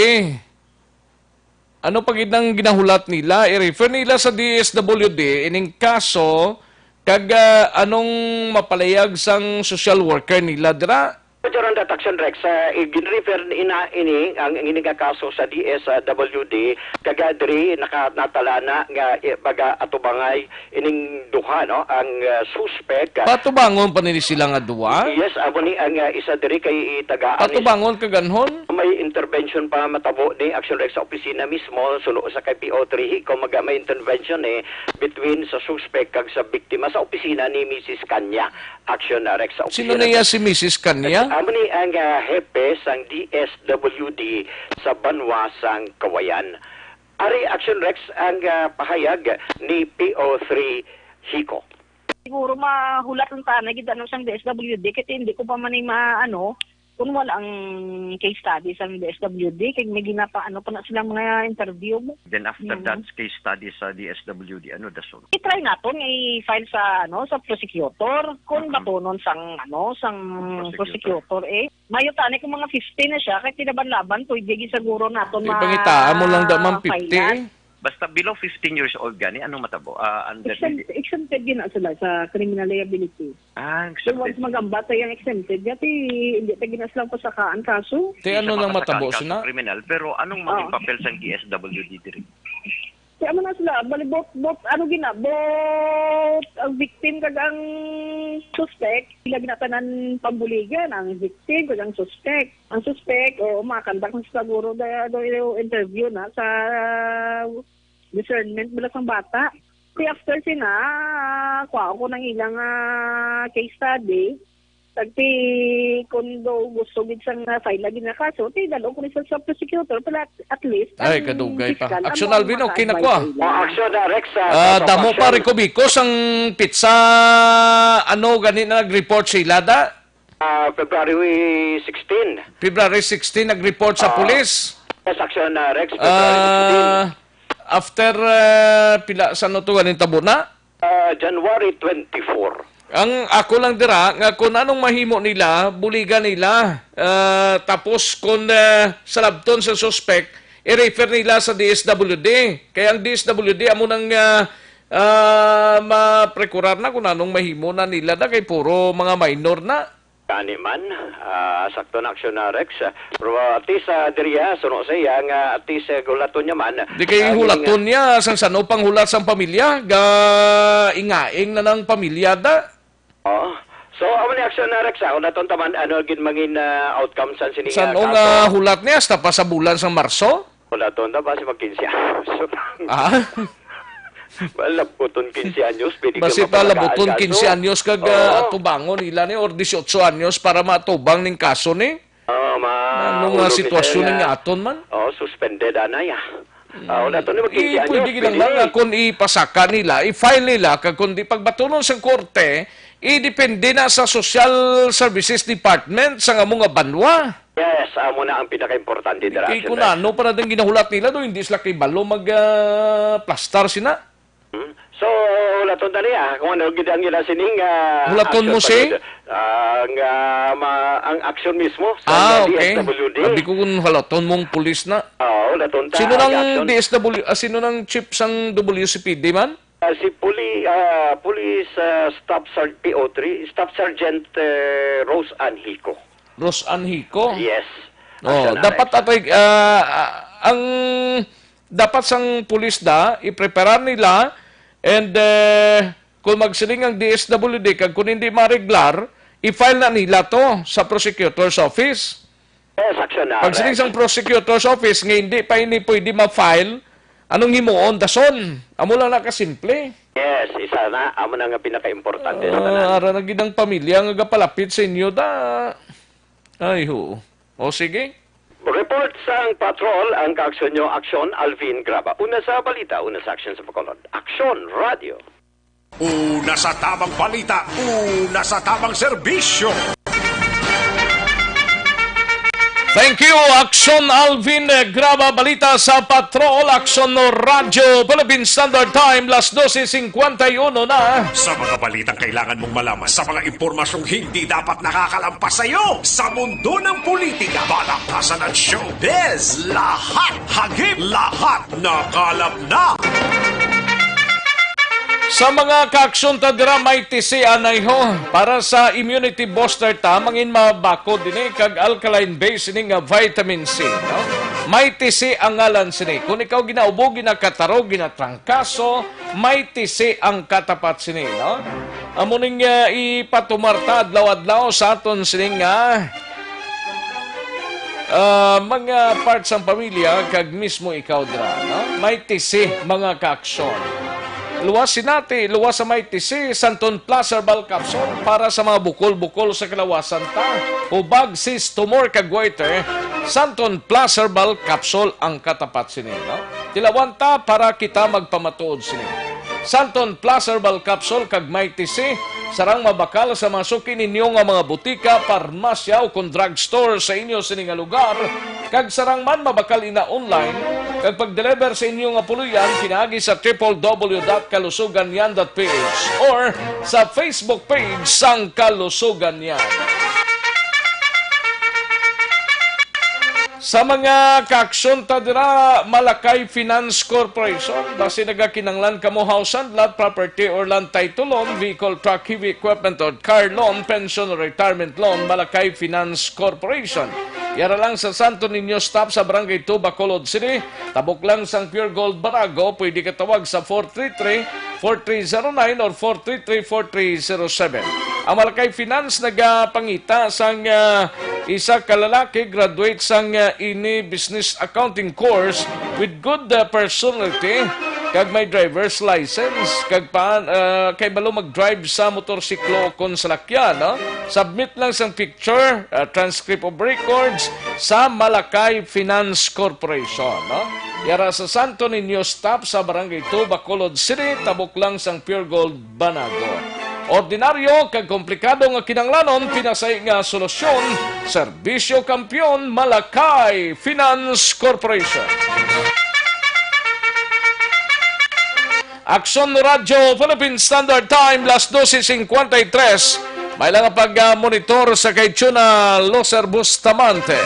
Ano pa gid ang ginahulat nila? I-refer nila sa D S W D ining kaso kag, ah, anong mapalayag sang social worker nila dira? Major, ang Action Rex, ah, i-refer ina ini ang, ang ini nga kaso sa D S W D kag, ah, diri naka-, natalana nga, eh, baga atubangay ining duha, no, ang, ah, suspek, ah, Patubangon pa nini sila nga duwa? Yes, amo ni ang, ah, isa diri kay itagaan ni Patubangon kag anhon? May intervention pa matabo ni Action Rex sa opisina mismo, suno sa kay P O three Hico, maga may intervention, eh, between sa suspek kag sa biktima sa opisina ni Missus Kanya. Action Rex sa opisina. Sino niya si Missus Kanya? Amo ni ang, ah, hepe sang D S W D sa banwa sang Kawayan. Ari Action Rex ang, ah, pahayag ni P O three Hico. Siguro mahulat lang ta na gid ano sang D S W D, kay hindi ko pa man ni ma-, ano, Kung wala ang case study sa D S W D, kay may ginapaano pa na silang mga interview mo. Then after Mm. that case study sa D S W D, ano dason? I-try naton nga i-file sa, ano, sa prosecutor. Kung Mm-mm. batunon sang, ano, sang Prosecutor. prosecutor, eh. Mayo tani kung mga fifty na siya, kay tinaban-laban, pwede gid siguro naton Di ma-, pangitaan mo lang daw, ma'am, fifty, file-an. eh. Basta below fifteen years old gani, anong matabo? Ah, under Exempt-, the exempted gina sila sa criminal liability. Ah, So, once exempted. mag-ambat tayo ang exempted, dati hindi tayo gina sila pasakaan kaso. Te, Hindi ano siya lang mapasakaan matabo kaso sina? Kriminal, pero anong maging Ah. papel sang D S W D diri? Kaya mo na sila, bali, both, both, ano gina, both ang victim kag ang suspect, sila ginatanan pambuligan, ang victim kag ang suspect. Ang suspect, o, makakandak na siguro da, do, interview na sa discernment bala sang bata. Ti after sina, kuha ko ng ilang, ah, case study. Tagti, kung do gusto gid sang, ah, file lagi na kaso, ti dalo ko ni sa, sa prosecutor, pero at, at least, Ay, ang kadugay pa. piskal, Action, amo ang Alvin, okay na maka-advise ko, ah. nila. Oh, action, ah, Rex, ah, Ah, top of damo pa, action. Rico Bicos, ang pizza, ano, gani na nag-report sila, da? Ah, February sixteen. February sixteen, nag-report sa Ah, pulis. yes, action, ah, Rex, February sixteen. Ah, after, ah, pila, sa ano to, ganing tabo na? Ah, January twenty-four. Ang ako lang dira, nga kung anong mahimo nila, buligan nila. Ah, tapos kung, ah, salabton sa suspect, i-refer nila sa D S W D. Kaya ang D S W D, amo nang, ah, ah, maprekurar na kung anong mahimo na nila na kay puro mga minor na. Kani man, ah, sakto na aksyon na, Rex. Pero, ah, at least, ah, diri, ah, suno sa iya nga at least, ah, hulaton niya man. Di kay Ah, hulaton nga niya, sang sano pang hulat sang pamilya, ga ingaing na ng pamilya da. Oo. So, amo ni aksyon na, Rex, ah, kung naton taman, ano, gid mangin, ah, outcome san sini nga Sano kaso? nga hulat niya, hasta pa sa bulan sang Marso? Wala to na, basi mag quince anyos. Ah? Wala po ton quince anyos, pwede ka Basi pa mapalagaan labuton kaso. quince anyos kag, ah, Oo. atubangon nila ni, or dieciocho anyos para matubang ning kaso ni? Oo, ma-, Ano nga ulo ni sitwasyon sir ni nga nga aton man? Oo, suspended anay, ah. Ah, wala to ni mag quince Eh, anyos, pwede lang pwede. lang nga kung ipasaka nila, i-file nila, kag kung di pagbatunon sa korte, idepende na sa Social Services Department sa amo nga banwa. Yes, amo na ang pinakaimportante dira, Kay Action kung Rex. ano pa na din ginahulat nila do, hindi sila kay balo mag, ah, plastar sina. Hmm? So, laton dali, ah, kung ano gid ang ila sining, ah, Hulaton action mo pa si? gid. Ah, ang, ah, ma-, ang action mismo sa Ah, okay. D S W D. Abi ko kung halaton mong pulis na. Oo, laton ta Sino ang nang action. D S W, ah, sino nang chief sang W C P D man? Ah, si Puli-, ah, Police, ah, Staff Serg-, P O three, Staff Sergeant, eh, Rose Ann Hico. Rose Ann Hico? Yes. Oh, Action dapat Rex. atay, ah, ah, ang dapat sang pulis da, ipreparar nila, and, eh, kung magsiling ang D S W D, kag kung hindi mareglar, i-file na nila to sa prosecutor's office. Yes, action na, Pag siling sang prosecutor's office nga hindi pa ini pwede ma-file, anong himuon, dason? Amo lang na kasimple. Yes, isa na. Amo na nga pinakaimportante sa Ah, tanan. ara na gid ang pamilya nga gapalapit sa inyo, da. Ay, ho. O, sige. Report sang patrol, ang kaaksyon nyo, Aksyon, Alvin Graba. Una sa balita, una sa aksyon sa Bacolod. Aksyon, Radyo. Una sa tamang balita, una sa tamang serbisyo. Thank you, Aksyon Alvin Graba. Balita sa Patrol, Aksyon no Radyo, Philippine Standard Time, las doce cincuenta y uno na. Sa mga balitang kailangan mong malaman, sa mga impormasyong hindi dapat nakakalampas sa iyo, sa mundo ng politika, balaktasan at showbiz, lahat hagip, lahat nakalap na. Sa mga kaaksyon ta dira, may tisi anay ho. Para sa immunity booster ta, mangin mabakod ini kag alkaline base ini nga vitamin C, no? May tisi ang ngalan sini. Kung ikaw ginaubo, ginakataro, ginatrangkaso, may tisi ang katapat sini, no? Amo ning, ah, ipatumar ta adlaw-adlaw sa aton sini nga Ah, mga part sang pamilya kag mismo ikaw dira, no? May tisi, mga kaaksyon. Luwas sinati, luwas sa may tisi, Santon Plus Herbal Capsule para sa mga bukol-bukol sa kalawasan ta. Hubag, cyst, tumor kag goiter, Santon Plus Herbal Capsule ang katapat sini, no? Tilawan ta para kita magpamatuod sini. Santon Plus Herbal Capsule kag Mighty C, sarang mabakal sa mga suki ninyo nga mga butika, parmasya o kon drugstore sa inyo sini nga lugar, kag sarang man mabakal ina online, kag pag-deliver sa inyo nga puloy-an pinaagi sa triple W dot kalusugan yan dot P H or sa Facebook page sang Kalusugan Yan. Sa mga kaaksyon ta dira, Malakay Finance Corporation, basi nagakinanglan kamo house and lot, property or land title loan, vehicle, truck, heavy equipment or car loan, pension or retirement loan, Malakay Finance Corporation. Yara lang sa Santo Niño Stop sa Barangay two, Bacolod City. Tabok lang sang Pure Gold Barago, pwede ka tawag sa four three three, four three zero nine or four three three, four three zero seven. Ang Malakay Finance nagapangita sang, ah, isa ka lalaki graduate sang, ah, ini business accounting course with good, ah, personality kag may driver's license kag pa, ah, kay balo mag-drive sa motorsiklo o kon salakyan, no? Submit lang sang picture, ah, transcript of records sa Malakay Finance Corporation, no? Yara sa Santo Niño Stop sa Barangay two, Bacolod City, tabok lang sang Pure Gold Banago. Ordinaryo kag komplikado nga kinahanglanon, pinasay nga solusyon, Serbisyo Kampiyon, Malakay Finance Corporation. Aksyon Radyo Philippine Standard Time, las doce cincuenta y tres. May lang pag-monitor sa kay Chuna Loser Bustamante.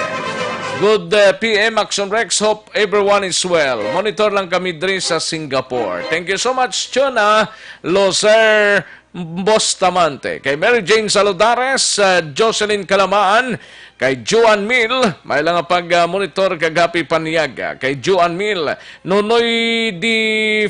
Good, uh, P M Action Rex. Hope everyone is well. Monitor lang kami diri sa Singapore. Thank you so much, Chuna Loser Bustamante. Kay Mary Jane Saludares, uh, Jocelyn Calamaan, kay Juan Mil, may lang pag-monitor kag happy paniaga. Kay Juan Mil, Nonoy Di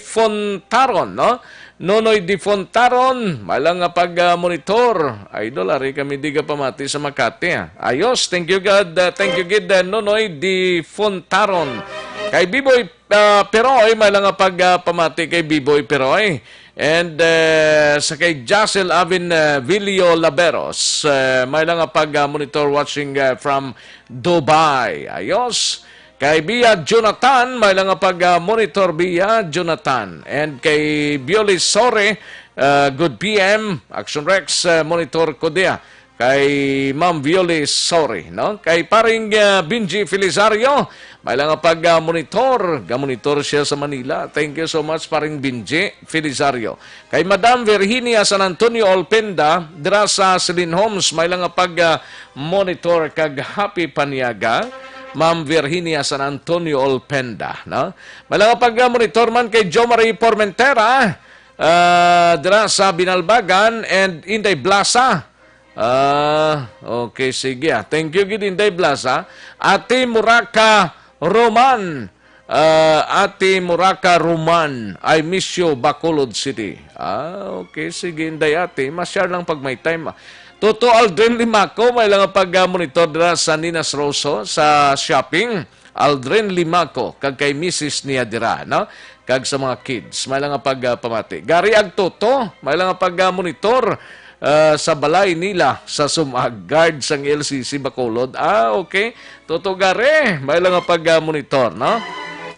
Fontaron, no? Nonoy Di Fontaron, may lang nga pag-monitor. Idol, ari kami di ka pamati sa Makati, ah. Ayos, thank you, God. Uh, thank you, gid, uh, Nonoy Di Fontaron. Kay Biboy, uh, Peroy, may lang nga pag-pamati kay Biboy Peroy. And, uh, sa kay Jacel Avin, uh, Vilio Laberos, uh, may lang nga pag-monitor, watching, uh, from Dubai. Ayos. Kay Bia Jonathan, may lang nga pag-monitor, Bia Jonathan. And kay Bioli Sore, uh, good P M, Action Rex, uh, monitor ko diya. Kay Ma'am Violi Sore, no? Kay paring, uh, Benji Felizario, may lang nga pag-monitor. Gamonitor siya sa Manila. Thank you so much, paring Benji Felizario. Kay Madam Virginia San Antonio Olpenda, dira sa Celine Homes, may lang nga pag-monitor kag happy paniaga. Ma'am Virginia San Antonio Olpenda, no? May lang nga pag-monitor man kay Jo Marie Formentera, ah, dira sa Binalbagan and Inday Blasa. Ah, okay, sige, ah. Thank you gid, Inday Blasa. Ate Muraka Roman, ah, Ate Muraka Roman, I miss you, Bacolod City. Ah, okay, sige, Inday Ate. Ma-share lang pag may time, ah. Toto Aldrin Limaco, may lang pag-monitor dira sa Ninas Rosso, sa shopping. Aldrin Limaco, kag kay misis niya dira, no? Kag sa mga kids, may lang nga pag, ah, pamati. Gary Agtoto, may lang nga pag, ah, monitor, ah, sa balay nila sa Sumag, guard sang L C C Bacolod. Ah, okay. Toto Gary, may lang nga pag, ah, monitor, no?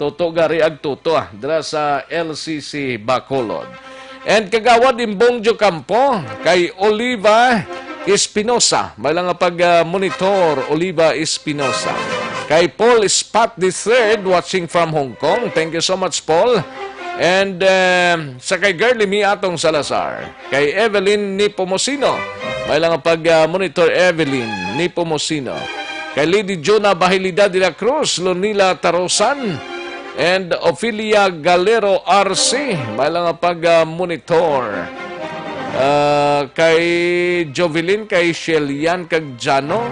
Toto Gary Agtoto, ah, dira sa L C C Bacolod. And Kagawad Imbong Jocampo, kay Oliva Espinosa. May lang nga pag, ah, monitor, Oliva Espinosa. Kay Paul Spat the third, watching from Hong Kong. Thank you so much, Paul. And, um, sa kay Girly Mi Atong Salazar. Kay Evelyn Nepomuceno. May lang nga pag, ah, monitor, Evelyn Nepomuceno. Kay Lady Jonah Bahilida de la Cruz, Lonila Tarosan, and Ophelia Galero R C, may lang nga pag, ah, monitor. Ah, kay Jovelyn, kay Shelian, kag Jano.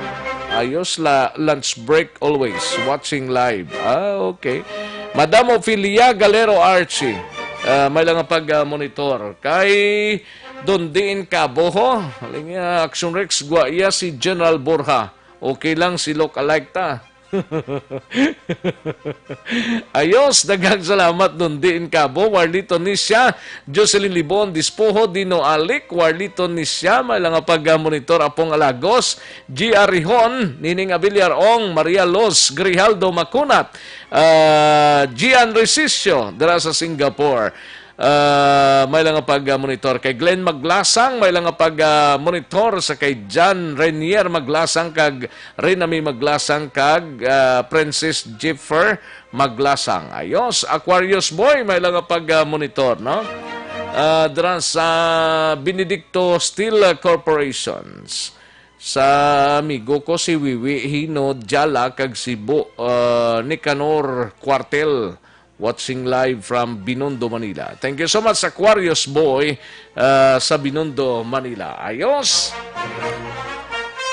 Ayos la, lunch break always, watching live. Ah, okay. Madam Ophelia Galero Archie, ah, may lang nga pag, ah, monitor. Kay Don Diin Cabo, ho. Aling, ah, Action Rex, gwa iya si General Borja. Okay lang si look-alike ta. Ayos, daghang salamat, Don Diin Cabo, Warlito Nisha, Jocelyn Libon Dispoho, Dino Alic, Warlito Nisha, may lang nga pag-monitor, Apong Alagos, G R Rihon, Nining Abiliar Ong, Maria Los, Grijaldo Macunat, ah, Gian Resicio, dira sa Singapore. Ah, may lang nga pag-monitor kay Glenn Maglasang, may lang nga pag-monitor sa kay John Renier Maglasang kag Renami Maglasang kag, ah, Princess Jeffer Maglasang. Ayos, Aquarius Boy, may lang nga pag-monitor, no? Ah, dira sa Benedicto Steel Corporations. Sa amigo ko si Wiwi Hino Diala kag si Bo, ah, Nicanor Cuartel, watching live from Binondo, Manila. Thank you so much, Aquarius Boy, ah, sa Binondo, Manila. Ayos.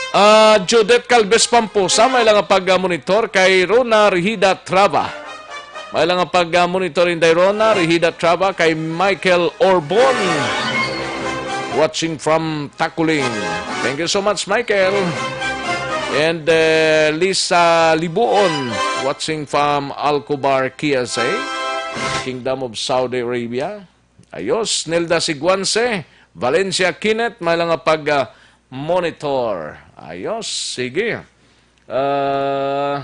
Ah, Judith Calves Pamposa, may lang nga pag-monitor kay Rona Rihida Trava. May lang nga pag-monitor, Inday Rona Rihida Trava, kay Michael Orbon. Watching from Taculing. Thank you so much, Michael. And, uh, Lisa Libuon, watching from Alcobar, K S A, Kingdom of Saudi Arabia. Ayos, Nelda Siguanse, Valencia Kenneth, may lang nga pag, ah, monitor. Ayos, sige. Ah,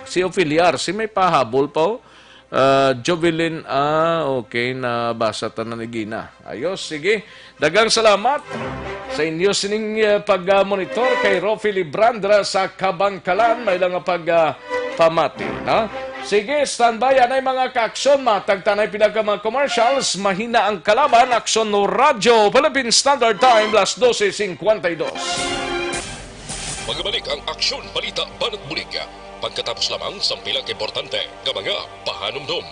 si Opheliar, si may pahabol pa, oh. Ah, Jovelyn, ah, okay, nabasa ta na ni Gina. Ayos, sige. Daghang salamat sa inyo sining, eh, pag-monitor kay Rofi Librandra sa Kabangkalan. May lang nga pag, ah, pamati, no? Sige, standby, anay mga kaaksyon, matag ta nay pila ka mga commercials, mahina ang kalaban, Aksyon Radyo, Philippine Standard Time, las doce cincuenta y dos. Magabalik ang Aksyon, Balita, Banat Bulig. Pagkatapos lamang sang pila ka importante nga mga pahanumdom.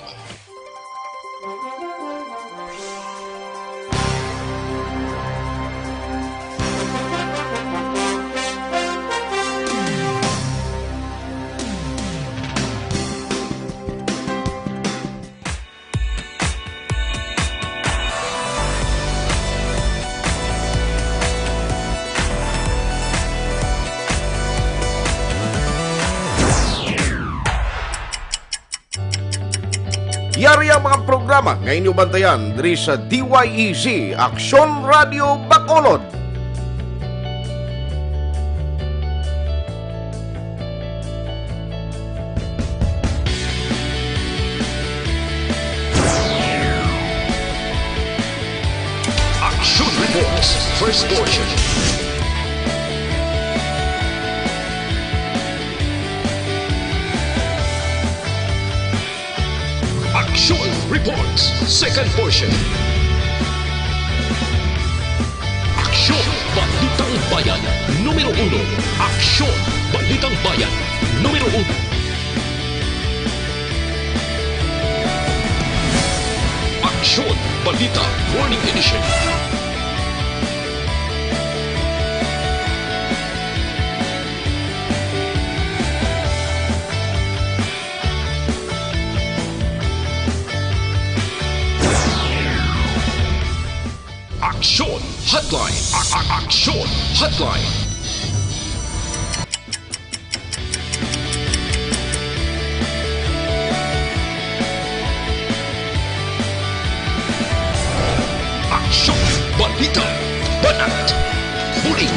Yari ang mga programa nga inyo bantayan diri sa D Y E Z, Aksyon Radio Bacolod. Action Reports, first portion. Action Reports, second portion. Aksyon, Balitang Bayan, numero uno. Aksyon, Balitang Bayan, numero uno. Aksyon, Balita, Morning Edition. Aksyon Hotline. A- a- Aksyon Hotline. Aksyon, balita, banat, bulig.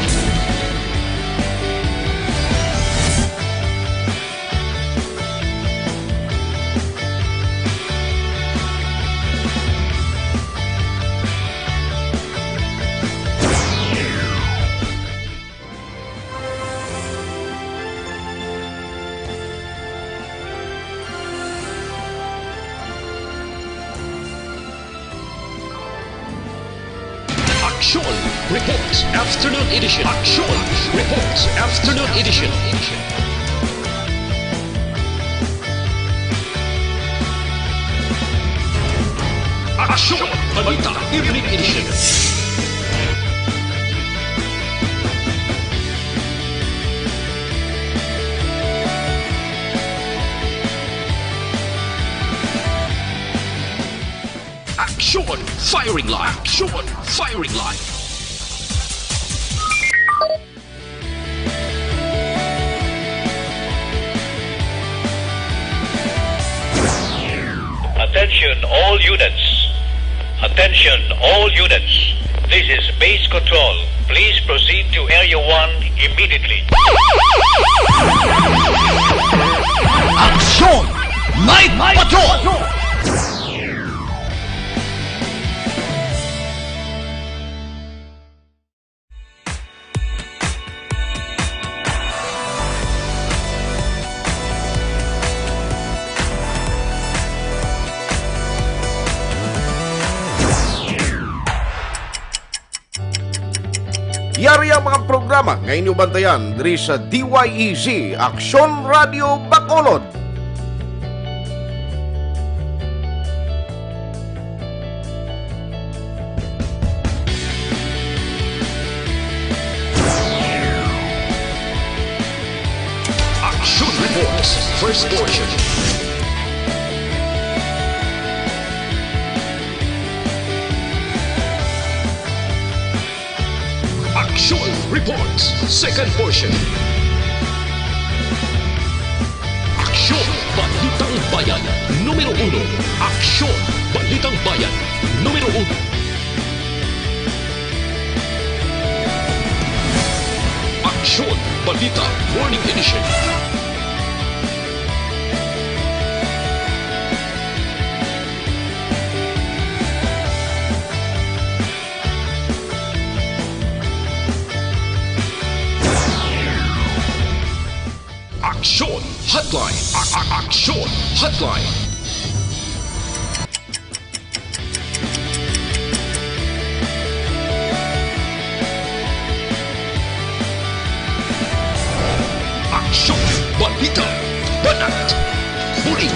Action Reports Afternoon Edition. Action Reports Afternoon Edition. Action Balita Evening Edition. Action Firing Line. Action Firing Line. Attention all units. Attention all units. This is base control. Please proceed to Area one immediately. Action Night Patrol! Yari ang mga programa nga inyo bantayan diri sa D Y E Z, Aksyon Radio Bacolod. Action Reports, first portion. Action Reports, second portion. Aksyon, Balitang Bayan, numero uno. Aksyon, Balitang Bayan, numero uno. Aksyon, Balita, Morning Edition. Aksyon Hotline. A- a- Aksyon Hotline. Aksyon Balita. Banat. Buling.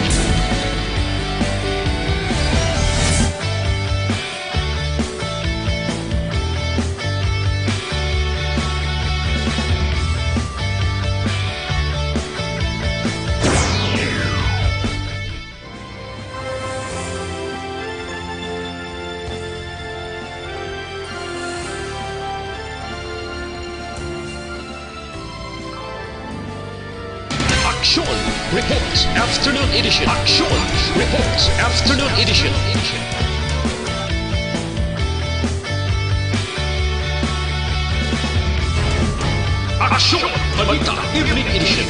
Aksyon Reports Afternoon Edition. Aksyon Reports Afternoon Edition. Aksyon Balita Evening Edition.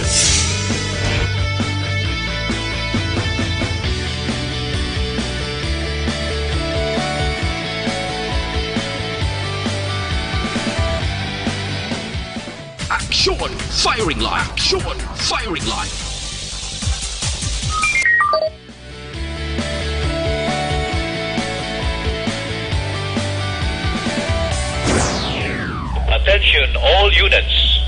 Aksyon Firing Line. Aksyon Firing Line. Attention all units.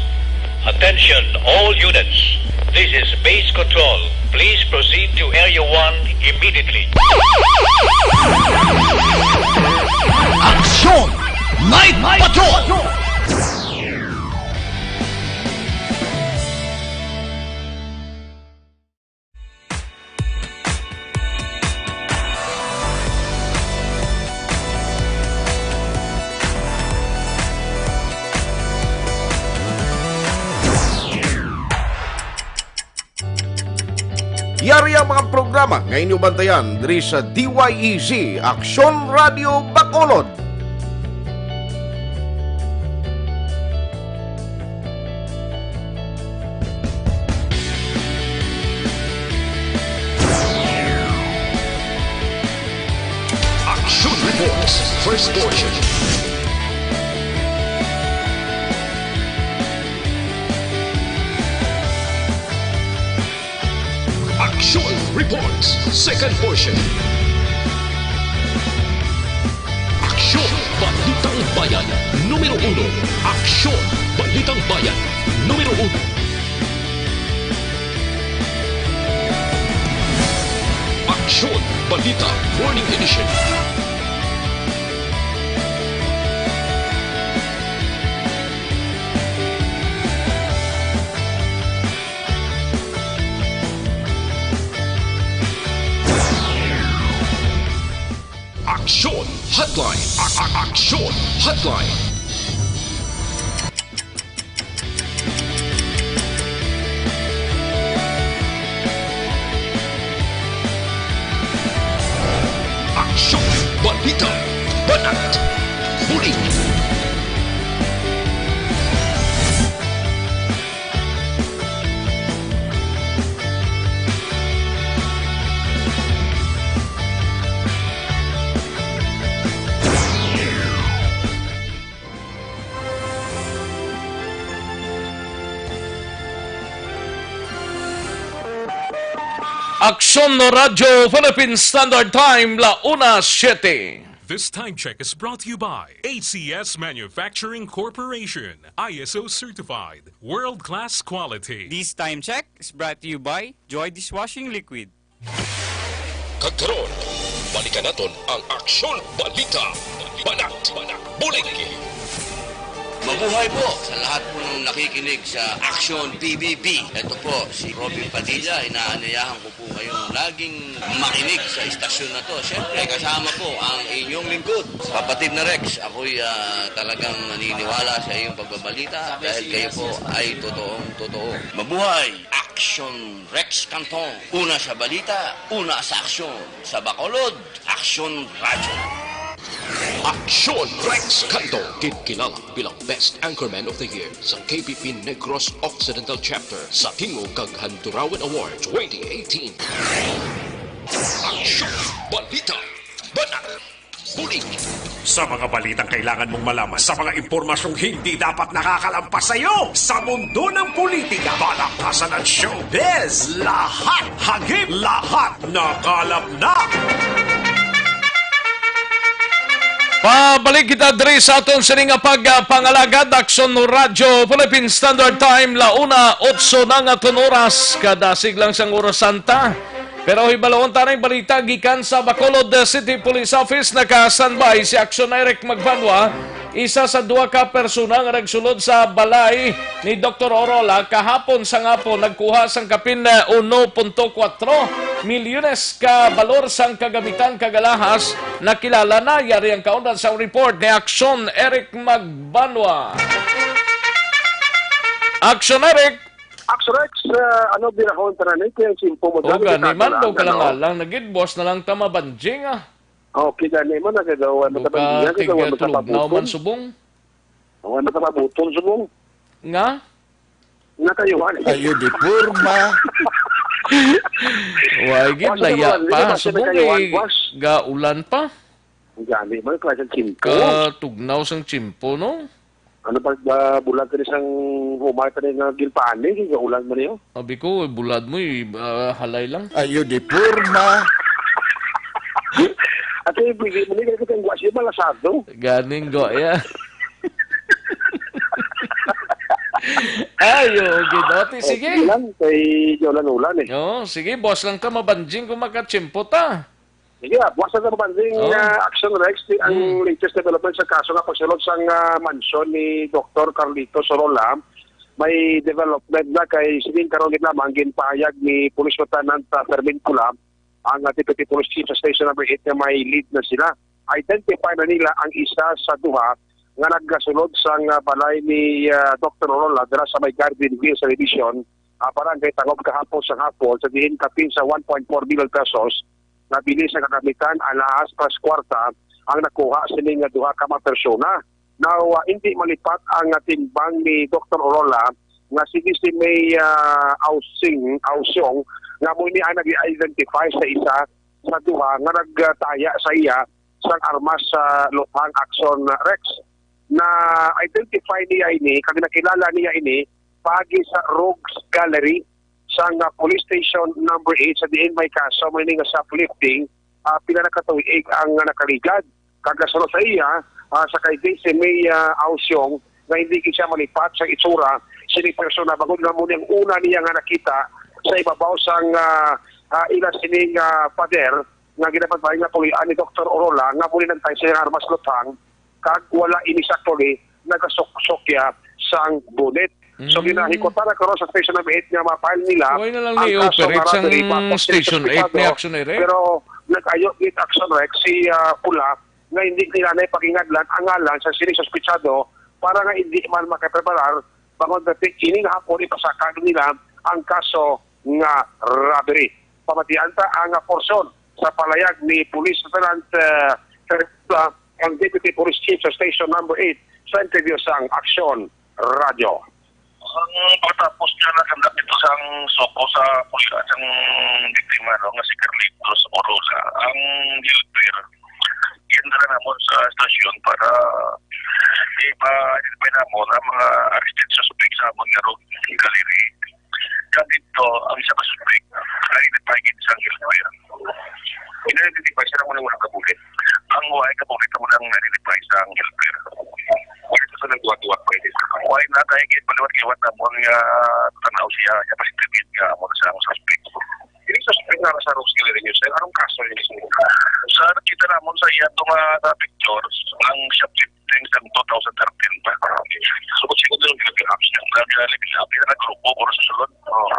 Attention all units. This is base control. Please proceed to Area one immediately. Aksyon! Night Patrol! Yari ang mga programa nga inyo bantayan diri sa D Y E Z, Aksyon Radio Bacolod. Action Reports, first portion. Action Reports, second portion. Aksyon, Balitang Bayan, numero uno. Aksyon, Balitang Bayan, numero uno. Aksyon, Balita, Morning Edition. Aksyon Hotline. A- a- Aksyon Hotline. Aksyon, balita, banat, buling. Aksyon Radyo Philippine Standard Time, la una siete. This time check is brought to you by A C S Manufacturing Corporation, I S O certified, world-class quality. This time check is brought to you by Joy Dishwashing Liquid. Kag karon, balikan naton ang Aksyon Balita, Banat, Bulig. Mabuhay po sa lahat po ng nakikinig sa Action P B B. Ito po si Robin Padilla. Inaanyayahan ko po kayong laging makinig sa istasyon na to. Siyempre, kasama po ang inyong lingkod, kapatid na Rex. Ako'y ah, talagang naniniwala sa iyong pagbabalita dahil kayo po ay totoong totoo. Mabuhay! Action Rex Canton. Una sa balita, una sa aksyon. Sa Bacolod, Aksyon Radyo. Aksyon Rex Canton, ginkilala bilang Best Anchorman of the Year sa K P P Negros Occidental Chapter sa Tingog kag Handurawan Award twenty eighteen. Aksyon Balita, Banat, Bulig. Sa mga balitang kailangan mong malaman, sa mga impormasyong hindi dapat nakakalampas sa iyo, sa mundo ng politika, palakasan at showbiz, lahat hagip, lahat nakalap na. Pabalik kita diri sa aton sini nga pagpangalagad, Aksyon Radyo Philippine Standard Time, la una otso na nga aton oras, kadasig lang sang oras santa. Pero hibaloon ta ning balita gikan sa Bacolod City Police Office. Naka-standby si Aksyon Eric Magbanwa, isa sa duha ka persona nga nagsulod sa balay ni Doktor Orola kahapon sang hapon. Nagkuha sang kapin, eh, uno punto kuwatro milyones ka balor sang kagamitan kag alahas. Nakilala na, yari ang kaundan sa report ni Aksyon Eric Magbanwa. Aksyon Eric! Aksyon Rex, ah, ano, birahon tanan, eh, kaya simple mo. O, dali, gani man, daw kalang-alang na gid, buwas na lang ta mabanjing, ah. Okay, gani man, nagagawa mo sa banjing, nagagawa mo sa pabuton. Tulog na man subong. Awan na sa pabuton, subong. Nga? Nga kayo, ano? Ayo, di porma. Way gid, laya pa. Subong, eh, gaulan pa. Gani man, klase ng tsimpo. Katugnaw sang tsimpo, no? Ano pag, ah, bulag ka rin sang humay ka rin nga gilpani, kay gaulan man niyo? Abi ko, bulad mo, eh, ah, halay lang. Ayo, di porma. At eh, pwede mo ni kasi kang guwas yung malasado. Ganing go, ya. Ayo, gid. O, ti, sige. Okay lang, kay ulan-ulan eh. Oo, sige, boss lang ka, mabanjing kung makatsimpo ta. Sige, ah, buwas na sa mabanjing, ah, Action Rex, ti-, ang latest development sa kaso nga pagsulod sang, ah, mansyon ni Doktor Carlito Sorola, may development na kay sining karon gid lamang ginpahayag ni Police Lieutenant, ah, Fermin Pula, ang, ah, Deputy Police Chief sa Station Number Eight nga may lead na sila. Identify na nila ang isa sa duha nga nagasulod sang, ah, balay ni, ah, Doktor Sorola dira sa may Garden View sa Division, ah, Barangay Tangob kahapon sa hapon, sa diin kapin sa one point four million pesos nabilin sa kagamitan, alahas, plus kwarta ang nakuha sini nga duha ka mga persona. Now, ah, hindi malipat ang, ah, timbang ni Doktor Orola nga si D C May, ah, Ausing, Ausiong, nga mo ini ang nag-identify sa isa sa duha nga nagtaya sa iya sang armas sa Luthang Action Rex. Na-identify niya ini, kag nakilala niya ini, paagi sa Rogues Gallery sang, ah, Police Station Number Eight, sa diin may kaso mo ini nga shoplifting, ah, pila na ka tuig ang, ah, nakaligad. Kag kasunod sa iya, ah, sa kay D C May, ah, Ausiong, nga hindi gid siya malipat sa itsura sini persona, bangod nga mo ni ang una niya nga nakita sa ibabaw sang, ah, ah, ila sining, ah, pader nga ginabantayan nga puloy-an ni Doktor Orola, nga mo ni nagtay sa iyang armas luthang, kag wala ini sa actually nagasuksok ya sang bonnet. So, ginahikutan na karon sa Station Number Eight nga ma-file nila ang kaso nga robbery batok sa Station Eight ni Action Rex. Pero nag-ayo gid Action Rex si, ah, Pula nga hindi nila na ipagingadlan ang ngalan sa sining suspitsado para nga hindi man makapreparar bangod nga ti-, ining hapon ipasaka nila ang kaso nga robbery. Pamatian ta ang, ah, porsyon sa palayag ni Police Lieutenant, ah, Teresa, ang Deputy Police Chief sa Station Number Eight, sa interview sang Action Radyo. Ang pagkatapos niya naganda dito sa ang suko sa pulis, sa biktima, no, nga si Carlitos Orola, ang helper, ginadala namon sa estasyon para ipa-identify namon ang mga arrested suspect sa amon nga Rogues Gallery. Kag dito, ang isa ka suspect ay nagpahigit sa helper. Ina-identify siya mo na wala ka bulit. Ang way ka pwede ka mo lang identify sa ang helper. Wala sa nagduwa-duwa pwede. Way na tayo gid paliwat-liwat na mo nga tanaw siya, siya pa si David nga mo sa ang suspect. Hindi suspect na sa Rose Gallery News. Anong kaso yun? Sa nakita namon sa iya itong ah, sa pictures, ang shop thing sang two thousand thirteen pa. So, kung sino din ang pinag-apps niya, nag-level up, yung nagrupo, puro sa sulod. Oh.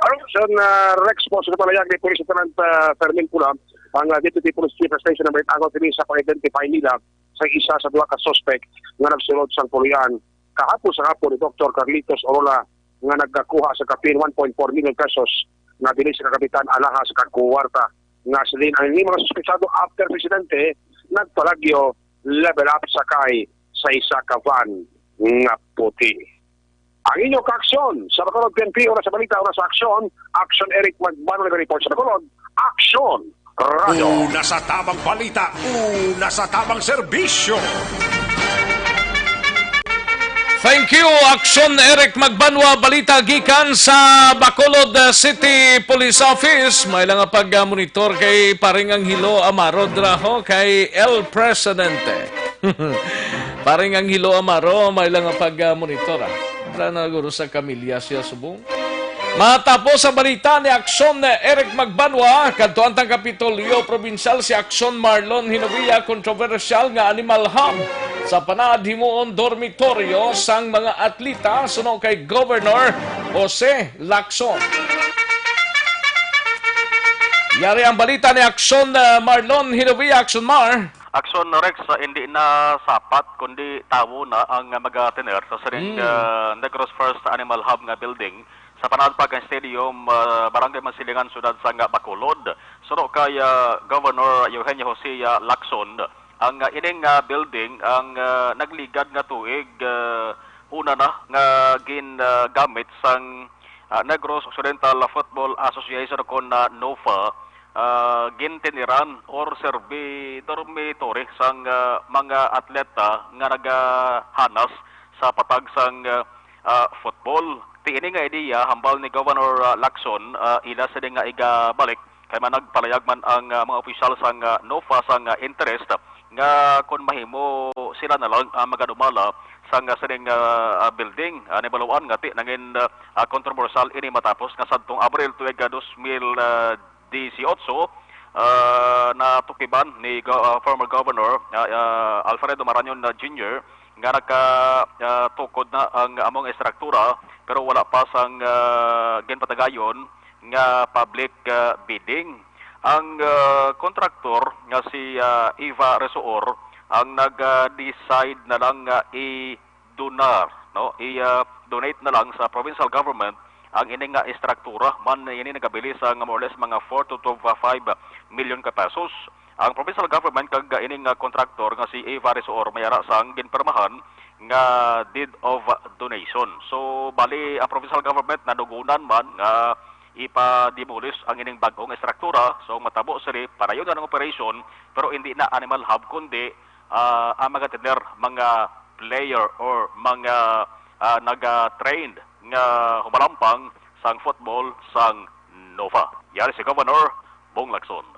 Ano sa na Rex po, sa palayag ni Police Lieutenant ah, Fermin Pula, ang ah, Deputy Police Chief sa Station ng Balitago, sa pag-identify nila sa isa sa duha ka suspect nga nagsulod sang pulian kahapon sa hapon ni Doktor Carlitos Orola nga nagkakuha sa kapin one point four million pesos nga dili sa kakapitan alahas sa kagkuwarta nga silin ang mga suspetsado after presidente nagpalagyo level up sakay sa isa ka van nga puti. Ang inyo kaaksyon sa Bacolod P N P, oras sa balita, oras sa aksyon. Aksyon Eric Magbano nag-report sa Bacolod. Aksyon Radio. Una sa tamang balita, una sa tamang serbisyo. Thank you, Aksyon Eric Magbanwa. Balita gikan sa Bacolod uh, City Police Office. May lang pag-monitor kay Paring Angelo Amaro Draho kay El Presidente. Paring Angelo Amaro, may lang pag-monitor. Ah. Wala na guro sa kamilya siya subong. Matapos ang balita ni Aksyon Eric Magbanwa, kadto ang tang Kapitolyo Probinsyal si Aksyon Marlon Hinovia kontrobersyal nga animal hub sa panad himuon dormitoryo sang mga atleta suno kay Governor Jose Lacson. Yari ang balita ni Aksyon uh, Marlon Hinovia, Aksyon Mar. Aksyon Rex, uh, hindi na sapat kundi tawo na ang uh, magatener sa sining Mm. uh, Negros First Animal Hub nga building sa Panalpag Stadium, ah, Barangay Mansilingan, Siyudad sang Bacolod. Suno kay, ah, Governor Eugenio Jose, ah, Lacson, ang, ah, ining, ah, building ang, ah, nagligad nga tuig, ah, una na nga gin, ah, gamit sang, ah, Negros Occidental Football Association kon, ah, NOFA, ah, gintiniran or serbi dormitory sang, ah, mga atleta nga nagahanas sa patag sang, ah, ah, football. Ti ini nga ideya hambal ni Governor, ah, Lacson, ah, ila sini nga igabalik kay man nagpalayag man ang, ah, mga opisyal sang, ah, NOFA sang, ah, interest nga kon mahimo sila na lang ang magadumala sang, ah, sining, ah, ah, building. Ah, nabal-an nga ti nangin, ah, ah, kontrobersyal ini matapos nga sadtong Abril tuig, ah, dos mil, ah, disiotso, ah, natukiban ni Go-, ah, former Governor, ah, ah, Alfredo Marañon, ah, Junior nga naka, ah, tukod na ang among estruktura pero wala pa sang, ah, ginpatagayon nga public, ah, bidding. Ang, ah, kontraktor nga si, ah, Eva Resoor ang nag, ah, decide na lang nga i-donar, no? I, ah, donate na lang sa provincial government ang ini nga estruktura man ini nagabilis sa nga more or less mga four to twelve five million ka pesos. Ang provincial government kag ining, ah, kontraktor nga si Eva Resor may ara sang ginpirmahan nga deed of donation. So, bali, ang provincial government nadugunan man nga ipa-demolish ang ining bag-ong estruktura. So, matabo sini, padayon na ang operation, pero hindi na animal hub, kundi, ah, ang mga tener, mga player or mga, ah, naga-trained nga humalampang sang football sang NOFA. Yari si Governor Bong Lacson.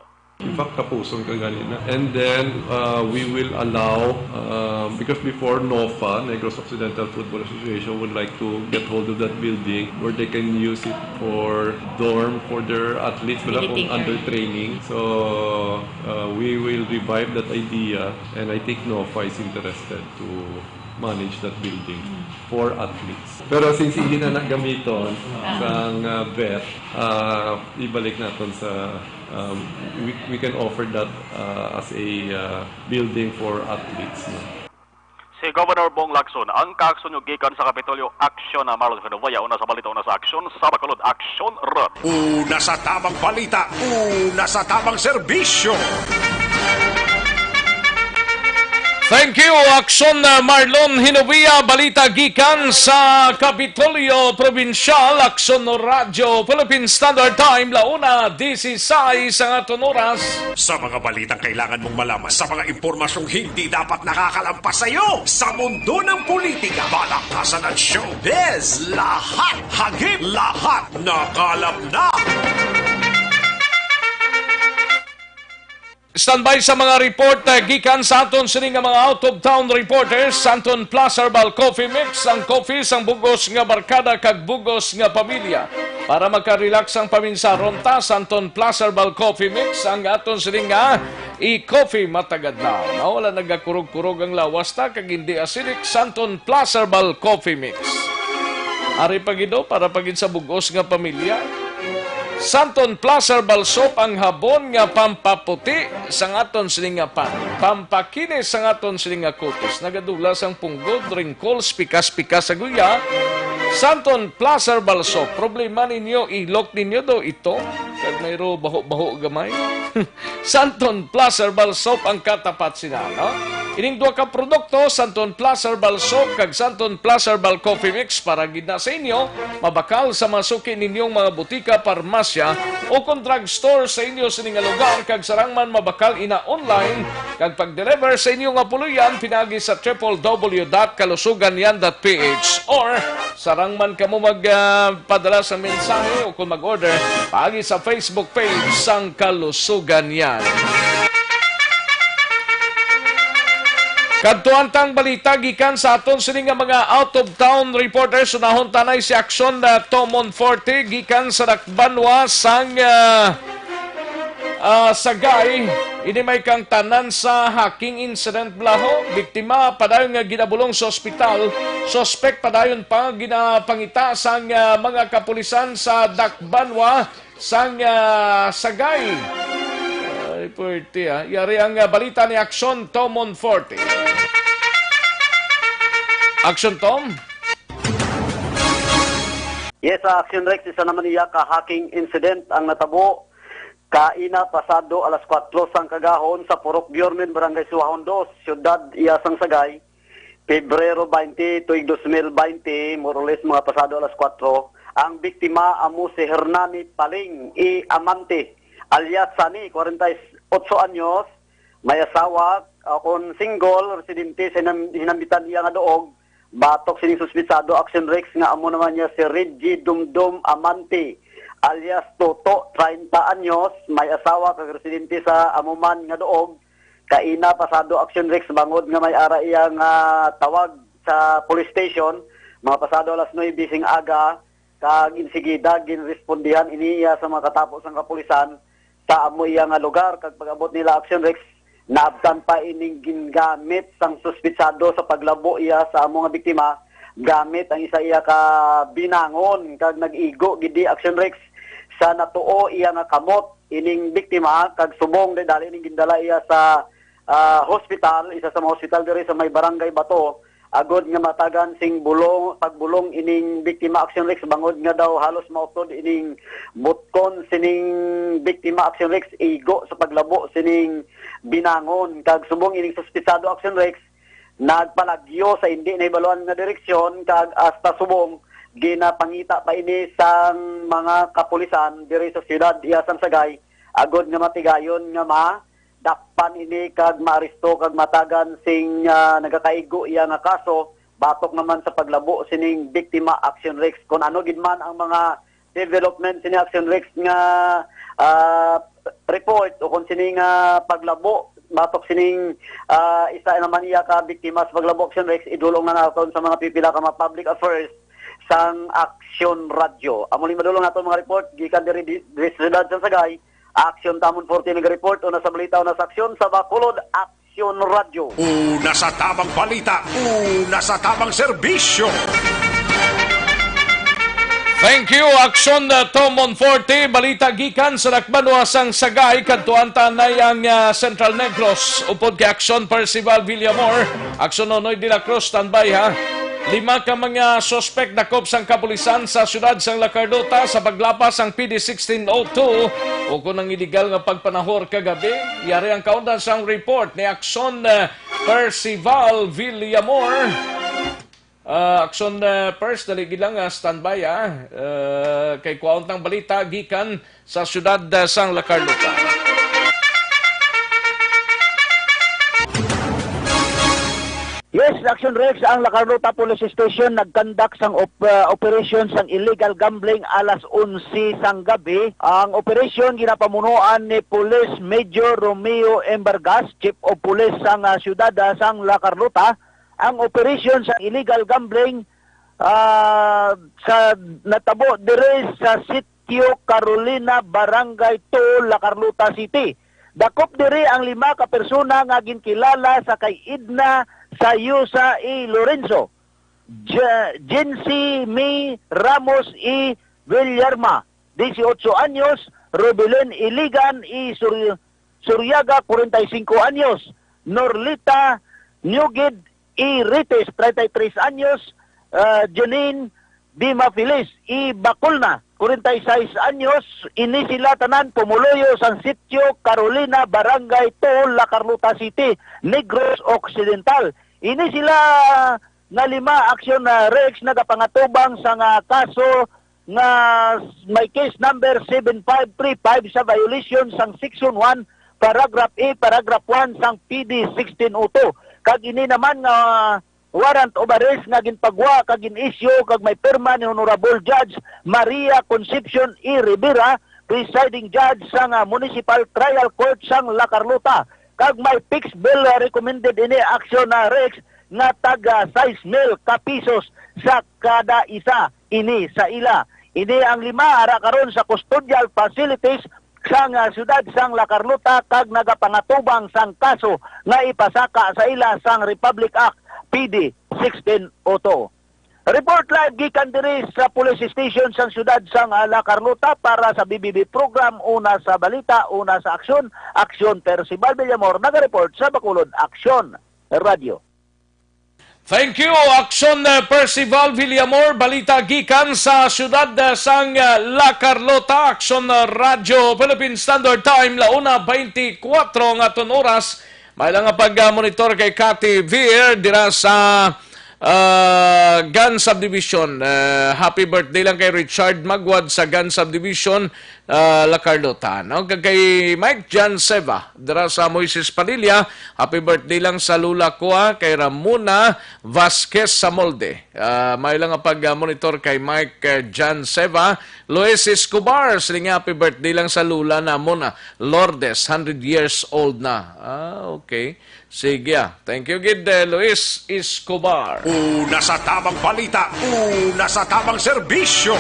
In fact, kapuson ka gani na. And then, uh, we will allow, uh, because before NOFA, Negros Occidental Football Association, would like to get hold of that building where they can use it for dorm for their athletes, wala Military. Kung under training. So, uh, we will revive that idea, and I think NOFA is interested to manage that building for athletes. Pero since hindi na nagamiton sang, uh, vet, uh, ibalik naton sa, um, we, we can offer that, uh, as a, uh, building for athletes, no? Si Governor Bong Lacson, ang kaaksyon nyo gikan sa Kapitolyo, aksyon na Marlon Genovia, una sa balita, una sa aksyon, sa Bacolod, aksyon run. Una sa tamang balita, una sa tamang serbisyo. Thank you, Aksyon, uh, Marlon Hinovia. Balita gikan sa Kapitolyo Probinsyal, Aksyon Radyo Philippine Standard Time, la una disisais ang aton oras. Sa mga balitang kailangan mong malaman, sa mga impormasyong hindi dapat nakakalampas sa iyo, sa mundo ng politika, balaktasan at showbiz, lahat hagip, lahat nakalap na. Standby sa mga report, eh, gikan sa aton sini nga mga out-of-town reporters. Santon Plus Herbal Coffee Mix, ang coffee sang bugos nga barkada kag bugos nga pamilya. Para makarelax ang paminsaron ta, Santon Plus Herbal Coffee Mix ang aton sini nga i-coffee matag adlaw. No, wala nagakurog-kurog ang lawas ta kag hindi acidic. Santon Plus Herbal Coffee Mix. Ari pa gid, oh, para pa gid sa bugos nga pamilya. Santon Plus Herbal Soap ang habon nga pampaputi sang aton sini nga pan, pampakinis sang aton sini nga kutis. Nagadula sang punggod, wrinkles, pikas-pikas sa guya. Santon Plus Herbal Soap. Problema ninyo, ilok ninyo daw ito. Kag mayro baho-baho gamay. Santon Plus Herbal Soap ang katapat sina, no? Ining duha ka produkto, Santon Plus Herbal Soap kag Santon Plus Herbal Coffee Mix, para gid na sa inyo, mabakal sa mga suki ninyong mga butika, parmasya, o kon drugstore sa inyo sini nga lugar, kag sarang man mabakal ina online, kag pag-deliver sa inyo nga puloy-an pinaagi sa triple W dot kalusugan yan dot P H, or sarang man kamo mag, ah, padala sa mensahe o kung mag-order paagi sa Facebook page sang Kalusugan Yan. Kadtuan tang balita gikan sa aton sini nga mga out-of-town reporters. Unahon tanay si Action, ah, Tomon Forte gikan sa Dakbanwa sang, ah, ah, Sagay. Ini may kang tanan sa hacking incident, Blaho. Biktima padayon nga ginabulong sa ospital. Suspek padayon pa ginapangita sang, ah, mga kapulisan sa Dakbanwa sang, ah, Sagay. Ay, puwerte, ah. Yari ang, ah, balita ni Action Tomon Forte. Action Tom? Yes, sa Action Rex, isa naman iya ka hacking incident ang natabo kaina pasado alas kuwatro sang kagahon sa Purok Biormin, Barangay Suahon dos, Siyudad iya sang Sagay, Pebrero twenty, tuig dos mil twenty, more or less mga pasado alas kuwatro. Ang biktima amo si Hernani Paling E. Amante, alias Sunny, kwarenta y otso anyos, may asawa, ah, kon single, residente sa hinam-, hinambitan iya nga duog. Batok sining suspitsado, Action Rex, nga amo naman niya si Reggie Dumdum Amante, alias Toto, treinta anyos, may asawa kag residente sa amo man nga duog. Kaina pasado, Action Rex, bangod nga may ara iya nga tawag sa police station, mga pasado alas nuebe sing aga, kag insigida ginrespondihan ini iya sa mga katapo sang kapulisan sa amo iya nga lugar, kag pag-abot nila, Action Rex, naabtan pa ining gingamit sang suspitsado sa paglabo iya sa amo nga biktima, gamit ang isa iya ka binangon, kag nag-igo gid di, Action Rex, sa natuo iya nga kamot ining biktima, kag subong dali ning gindala iya sa, ah, hospital, isa sa mga hospital diri sa may Barangay Bato, agod nga matagan sing bulong, pagbulong ining biktima, Action Rex, bangod nga daw halos mautod ining butkon sining biktima, Action Rex, igo sa paglabo sining binangon. Kag subong ining suspitsado, Action Rex, nagpalagyo sa hindi nahibaluan nga direksyon, kag hasta subong ginapangita pa ini sang mga kapulisan diri sa siyudad iya sang Sagay, agod nga matigayon nga ma dakpan ini kag maaresto kag matagan sing, ah, nagakaigo iya nga kaso batok naman sa paglabo sining biktima, Action Rex. Kon ano gid man ang mga development sini, Action Rex, nga, ah, report o kon sini nga paglabo batok sining, ah, isa naman iya ka biktima sa paglabo, Action Rex, idulong na naton sa mga pipila ka mga public affairs sang Action Radio. Amo ni madulong nato mga report gikan diri di, diri sa siyudad sang Sagay. Action Tomon Forte naga-report, una sa balita, una sa aksyon, sa Bacolod, Action Radio. Una sa tamang balita, una sa tamang serbisyo. Thank you, Action, uh, Tomon Forte. Balita gikan sa Dakbanwa sang Sagay, kadtuan ta na ang, uh, Central Negros. Upod kay Action Percival Villamor, Action Nonoy de la Cruz, standby, ha. Lima ka mga suspek dakop sang kapulisan sa siyudad sang La Carlota sa paglapas sang P D sixteen oh two o kon ang iligal nga pagpanahor kagabi. Yari ang kaundan sang report ni Action, eh, Percival Villamor. Ah, Action, eh, Pers, dali gid lang, ah, standby, ah. Eh, kay kuwaon tang balita gikan sa siyudad, ah, sang La Carlota. Yes, Action Rex, ang La Carlota Police Station nagkandak sang op-, ah, operasyon sang illegal gambling alas onse sang gabi. Ang operasyon ginapamunuan ni Police Major Romeo Embargas, Chief of Police sang, ah, siyudad, ah, sang La Carlota. Ang operasyon sa illegal gambling, ah, sa natabo diri sa Sitio Carolina, Barangay two, La Carlota City. Dakop diri ang lima ka persona nga ginkilala sa kay Edna Sayusa E. Lorenzo, Je-, Jency May Ramos E. Villarma, dieciocho anyos, Rubilin Iligan E. Sur-, Suryaga, forty-five anyos, Norlita Nyugid E. Rites, treinta y tres anyos, ah, Janine Dima Feliz E. Bacolna, forty-six anyos, ini sila tanan pumuluyo sang Sitio Carolina, Barangay two, La Carlota City, Negros Occidental. Ini sila nga lima, Action, ah, Rex, nagapangatubang sa nga kaso nga may case number seven five three five sa violation sang Section one, Paragraph A, Paragraph one sang P D sixteen oh two. Kag ini naman nga warrant of arrest nga ginpagwa kag gin-issue kag may pirma ni Honorable Judge Maria Concepcion E. Rivera, presiding judge sang, ah, Municipal Trial Court sang La Carlota, kag may fixed bail, ah, recommended ini, Action, ah, Rex, nga taga sais mil ka pisos sa kada isa ini sa ila. Ini ang lima ara karon sa custodial facilities sang, ah, siyudad sang La Carlota kag nagapangatubang sang kaso nga ipasaka sa ila sang Republic Act P D sixteen oh two. Report live gikan diri sa Police Station sang siyudad sang, ah, La Carlota. Para sa B B B program, una sa balita, una sa aksyon, Aksyon, Percival Villamor nagareport sa Bacolod Aksyon Radio. Thank you, Aksyon, eh, Percival Villamor. Balita gikan sa siyudad, eh, sang, eh, La Carlota. Aksyon, eh, Radyo Philippine Standard Time, launa twenty-four nga aton oras. May lang nga pag-monitor kay Cathy Veer dira sa, ah, Gun Subdivision. Eh, happy birthday lang kay Richard Magwad sa Gun Subdivision, ah, La Carlota, no? Kag kay Mike John Seva dira sa Moises Padilla, happy birthday lang sa Lola ko, ah, kay Ramona Vasquez Samolde. Ah, may lang nga pag-monitor kay Mike, eh, John Seva. Luis Escobar, siling niya, happy birthday lang sa Lola namon, ah, Lourdes, hundred years old na. Ah, okay. Sige, ah. Thank you gid, eh, Luis Escobar. Una sa tamang balita, una sa tamang serbisyo.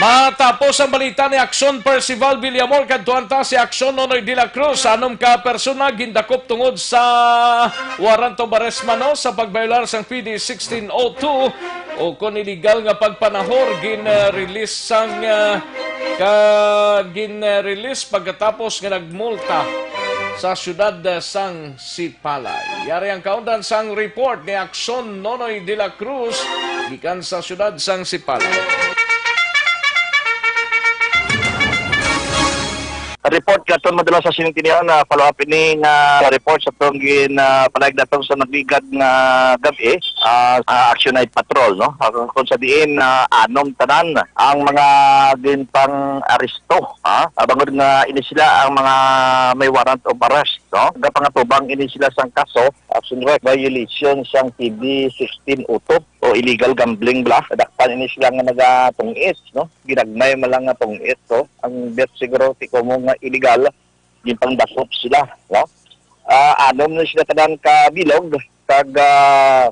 Matapos ang balita ni Aksyon Percival Villamor, kadtuan ta si Aksyon Nonoy de la Cruz. Anom ka persona gindakop tungod sa warrant of arrest man, no, sa pagbayolar sang P D sixteen oh two o kon illegal nga pagpanahor, gin-release sang, ah, ka-, gin-release pagkatapos nga nagmulta sa siyudad, ah, sang Sipalay. Yari ang kaundan sang report ni Aksyon Nonoy de la Cruz gikan sa siyudad sang Sipalay. Report katon madala sa sining tinian na follow up ini nga report sa atong gin, ah, panayag naton sa nagligad nga gab-i, ah, ah, Action Night Patrol, no? Ah, kung sa diin, ah, anom tanan ang mga ginpang-aresto, ha? Ah, bangod nga ini sila ang mga may warrant of arrest, no? Gapangatubang ini sila sang kaso, action rec, violation sang P D sixteen oh two o illegal gambling bala. Dakpan ini sila nga nagatungis, no? Ginagmay man lang nga tungis, no? Ang bet siguro ti komo nga illegal, ginpangdakop sila, no? Ah, anom na sila tanan ka bilog, kag, ah,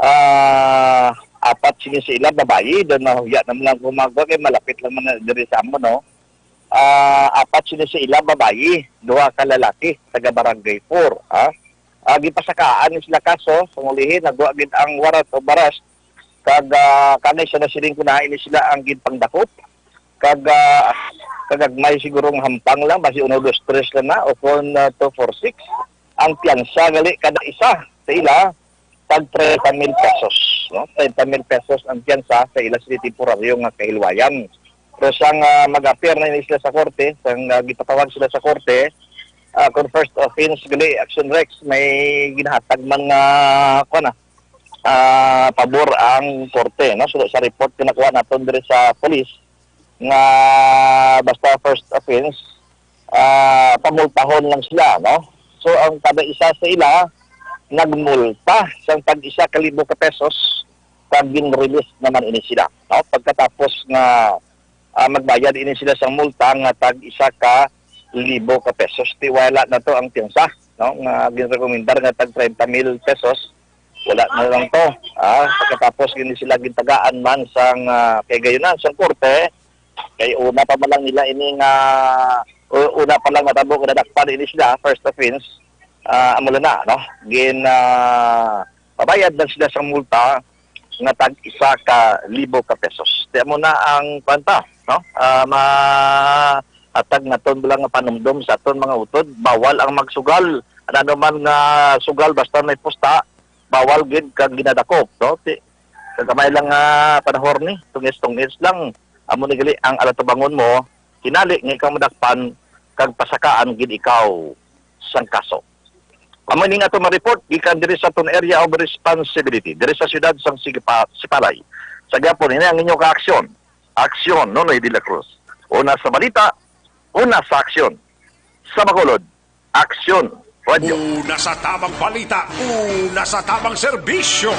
ah, apat sini sa ila babayi, daw nahuya naman lang kumagwa, kay malapit lang man na diri sa amo, no? Ah, apat sini sa ila babayi, duha ka lalaki, taga Barangay four, ha? Ah, gipasakaan ni sila kaso, sa ulihi, nagwa gid ang warrant of arrest, kag, ah, kanay sa nasiling ko na, ini sila ang ginpangdakop, kag, ah, kagagmay siguro nga hampang lang, basi uno, dos, tres lang na, o kon, ah, two, four, six. Ang piyansa gali kada isa sa ila, tag treinta mil pesos, no? Treinta mil pesos ang piyansa sa ila sa temporaryo nga kahilwayan. Pero sang, ah, mag-appear na ini sila sa korte, sang, ah, gipatawag sila sa korte, ah, kung first offense gali, Action Rex, may ginahatag man nga, kuwan na, ah, pabor ang korte, no? So, sa report nga nakuha naton diri sa police, nga basta first offense, ah, pamultahon lang sila, no? So, ang kada isa sa ila, nagmulta sang tag isa ka libo ka pesos, kag gin-release naman ini sila, no? Pagkatapos nga, ah, magbayad ini sila sang multa nga tag isa ka libo ka pesos. Ti wala na to ang piyansa, no? Nga ginrekomendar nga tag treinta mil pesos, wala na lang to. Ah, pagkatapos gini sila gintagaan man sang, ah, kay gayunan sang korte, kay una pa man lang nila ini nga, u-, una pa lang natabo nga nadakpan ini sila, first offense, ah, amo na, no? Gin, ah, pabayad lang sila sang multa nga tag isa ka libo ka pesos. Ti amo na ang kwanta, no? Ah, ma-, atag naton lang nga panumdom sa aton mga utod, bawal ang magsugal. Ano man nga sugal, basta may pusta, bawal gid kag ginadakop, no? Ti-, sa gamay lang nga panahon ni, tungis-tungis lang. Amo ni gali ang alatubangon mo, hinali nga ikaw madakpan kag pasakaan gid ikaw sang kaso. Amo ning ato ma-report gikan diri sa aton area of responsibility, diri sa siyudad sang Sigipa-, Sipalay. Sa gihapon, ini ang inyo kaaksyon. Aksyon, Nonoy de la Cruz. Una sa balita, una sa aksyon. Sa Bacolod, Aksyon Radio. Una sa tamang balita, una sa tamang serbisyo.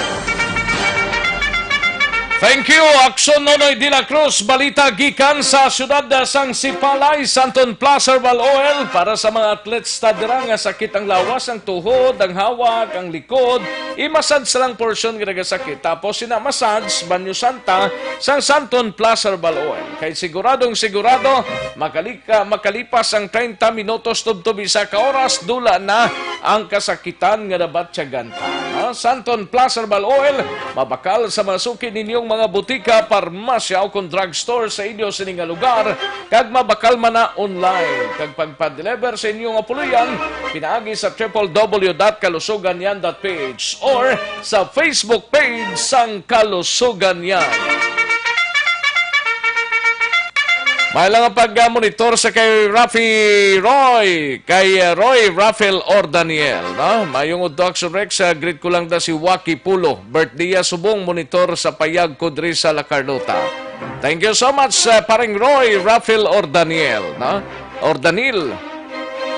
Thank you, Aksyon Nonoy de la Cruz. Balita gikan sa siyudad sang Sipalay, Santon Plus Herbal Oil para sa mga athletes ta dira nga sakit ang lawas, ang tuhod, ang hawak, ang likod. I-massage lang portion nga nagasakit. Tapos sina massage, banyo santa, sang Santon Plus Herbal Oil. Kay siguradong sigurado, makalik-, makalipas ang treinta minutos tubtob isa ka oras, dula na ang kasakitan nga nabatyagan ta. No? Santon Plus Herbal Oil, mabakal sa mga suki ninyong mga butika, parmasya o kon drugstore sa inyo sini nga lugar, kag mabakal man na online. Kag pagpa-deliver sa inyo nga puloy-an, pinaagi sa triple W dot kalusugan yan dot P H or sa Facebook page sang Kalusugan Yan. May lang ang pag-monitor sa kay Rafi Roy, kay, uh, Roy Rafael Ordaniel, no? Mayong udto, Action Rex, uh, greet ko lang da si Waki Pulo. Birthday ya subong, monitor sa payag ko diri sa La Carlota. Thank you so much, uh, paring Roy Rafael Ordaniel, no? Ordanil.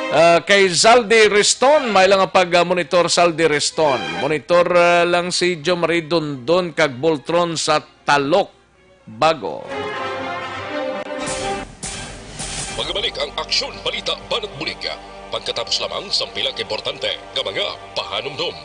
Uh, kay Zaldi Riston, may lang ang pag-monitor, Zaldi Riston. Monitor, uh, lang si Jo Marie Dondon kag Boltron sa Talok Bago. Magbalik ang Aksyon Balita Banat Bulig, pagkatapos lamang sang pila ka importante nga mga pahanumdom.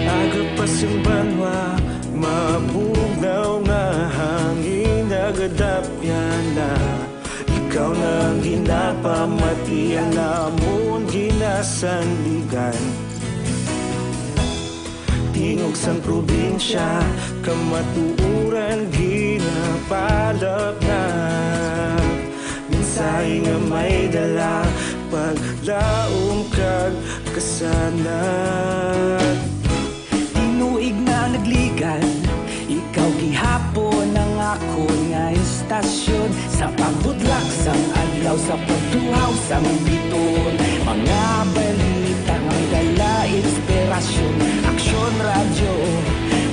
Aga pa sing banwa, mabugnaw nga hangin, nagadapya na. Ikaw na ang ginapamatian, amon ginasandigan. Tingog sang probinsya, kamatuoran ginapalapnap. Mensahe nga may dala, paglaom kag kasanag. Tinuig na nagligad, ikaw gihapon ang akon nga istasyon. Sa pagbudlak sang adlaw, sa pagtuhaw sang biton, mga balita nga dala inspirasyon. Aksyon Radyo,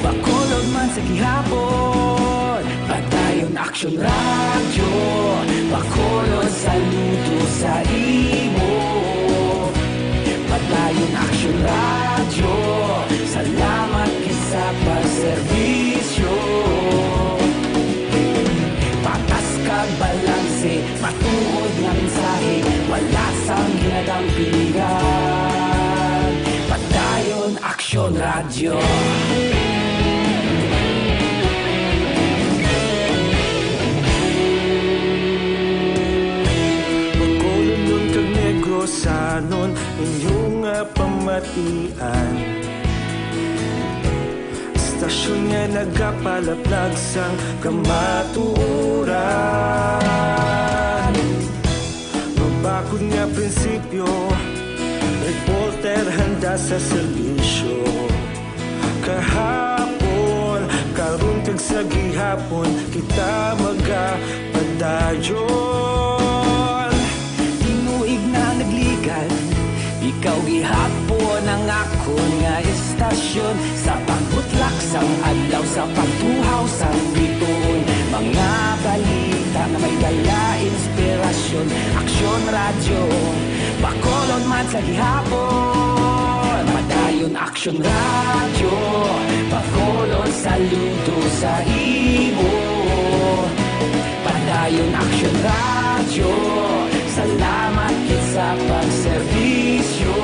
Bacolod man sa gihapon. Padayon Aksyon Radyo, Bacolod, saludo sa imo. Padayon Aksyon Radyo, salamat gid sa pagserbisyo. Patas kag balanse, matuod nga mensahe, wala sang ginadampingan. Padayon Aksyon Radyo. Bacolodnon kag Negrosanon, inyo nga pamatian. Istasyon nga nagapalaplag sang kamatuoran. Prinsipyo, reporter handa sa serbisyo. Kahapon, karon kag sa gihapon, kita magapadayon. Tinuig na nagligad, ikaw gihapon ang akon nga estasyon. Sa pagbutlak sang adlaw, sa pagtuhaw sang bituon, mga balita nga may dala inspirasyon. Aksyon Radyo, Bacolod man sa gihapon. Padayon Aksyon Radyo, Bacolod, saludo sa imo. Padayon Aksyon Radyo, salamat gid sa pagserbisyo.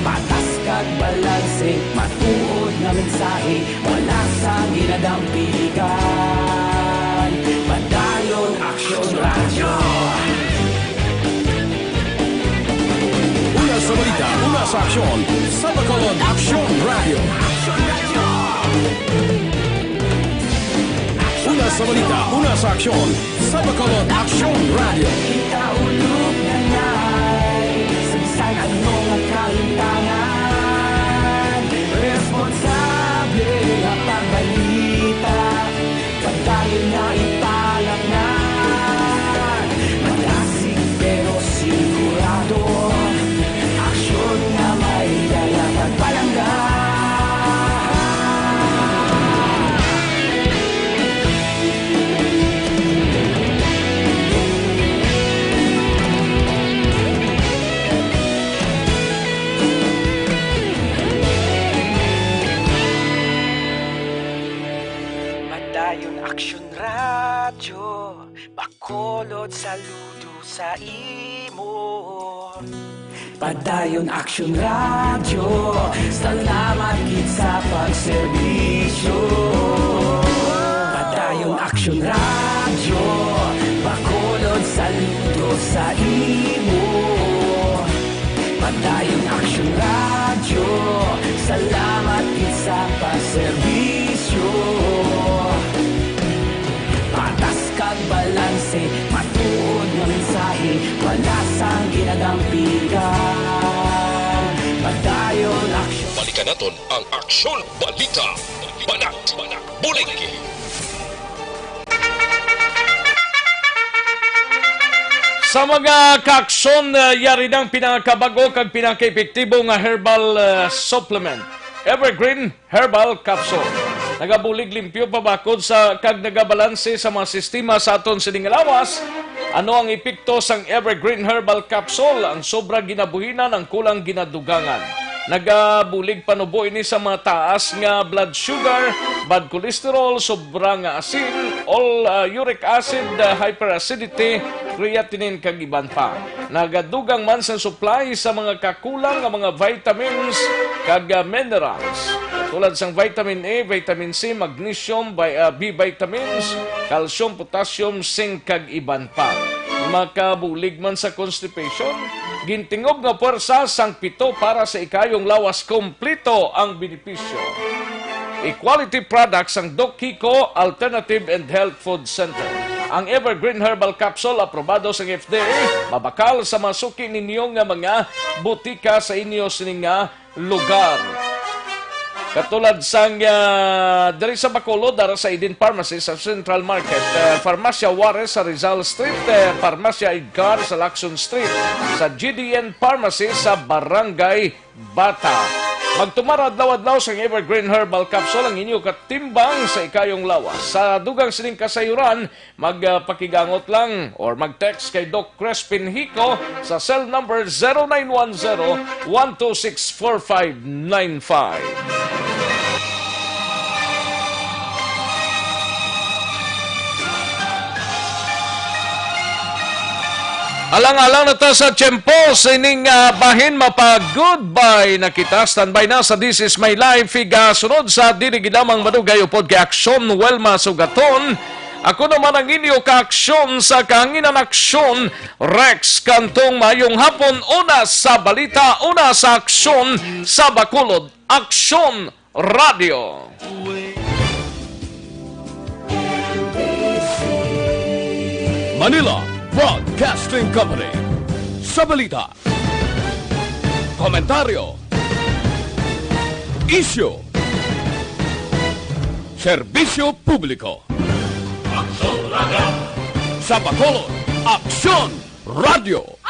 Patas kag balanse, matuod nga mensahe, wala sang ginadampigan. Padayon Aksyon Radyo. Una sa balita, una sa aksyon, sa Bacolod Aksyon Radyo. Una sa balita, una sa aksyon, sa Bacolod Aksyon Radyo. Kita ulog na ngay, sagsay ano nga kalintangan. Responsable nga pagbalita, padayon nga ipalatnan. Madasig pero sigurado, aksyon nga may dala pagpalangga. Padayon Aksyon Radyo, Bacolod, saludo sa imo. Padayon Aksyon Radyo, salamat gid sa pagserbisyo. Padayon Aksyon Radyo, Bacolod, saludo sa imo. Padayon Aksyon Radyo, salamat gid sa pagserbisyo. Patas kag balanse, matuod nga mensahe, wala sang ginadampigan. Padayon Aksyon. Balikan naton ang Aksyon Balita. Banat, banat, bulig. Sa mga kaaksyon, uh, yari nang pinakabag-o kag pinakaepektibo nga herbal, uh, supplement, Evergreen Herbal Capsule. Nagabulig limpyo pabakod sa kag nagabalanse sa mga sistema sa aton sining lawas. Ano ang epekto sang Evergreen Herbal Capsule? Ang sobra ginabuhinan, ang kulang ginadugangan. Nagabulig panubo ini sa mga taas nga blood sugar, bad cholesterol, sobra nga asin, all, ah, uric acid, ah, hyperacidity, creatinine, kag iban pa. Nagadugang man sa supply sa mga kakulang nga mga vitamins kag, ah, minerals, tulad sang vitamin A, vitamin C, magnesium, bi-, ah, B vitamins, calcium, potassium, zinc, kag iban pa. Makabulig man sa constipation, gintingob nga puwersa sang pito para sa ikayong lawas, kompleto ang benepisyo. Equality products sang Doc Kiko Alternative and Health Food Center. Ang Evergreen Herbal Capsule, aprobado sang F D A, mabakal sa mga suki ninyo nga mga butika sa inyo sining nga lugar. Katulad sang, ah, diri sa Bacolod, dara sa Eden Pharmacy sa Central Market, eh, Farmacia Juarez sa Rizal Street, eh, Farmacia Edgar sa Lacson Street, sa G D N Pharmacy sa Barangay Bata. Magtumar adlaw-adlaw sang Evergreen Herbal Capsule, ang inyo katimbang sa ikayong lawas. Sa dugang sining kasayuran, mag, ah, pakigangot lang or mag-text kay Doc Crespin Hico sa cell number zero nine one zero, one two six, four five nine five. Alang-alang na ta sa tiyempo sining, ah, bahin, mapa-goodbye na kita. Standby na sa This Is My Life. Igasunod sa dili gid lamang madugay upod kay Aksyon Welma Sugaton. Ako naman ang inyo kaaksyon sa kahanginan, Aksyon Rex Cantong. Maayong hapon, una sa balita, una sa aksyon sa Bacolod, Aksyon Radio. Manila, Broadcasting Company. Sa balita, komentaryo, isyu, serbisyo publiko. Aksyon Radio. Sa Bacolod, Aksyon Radio.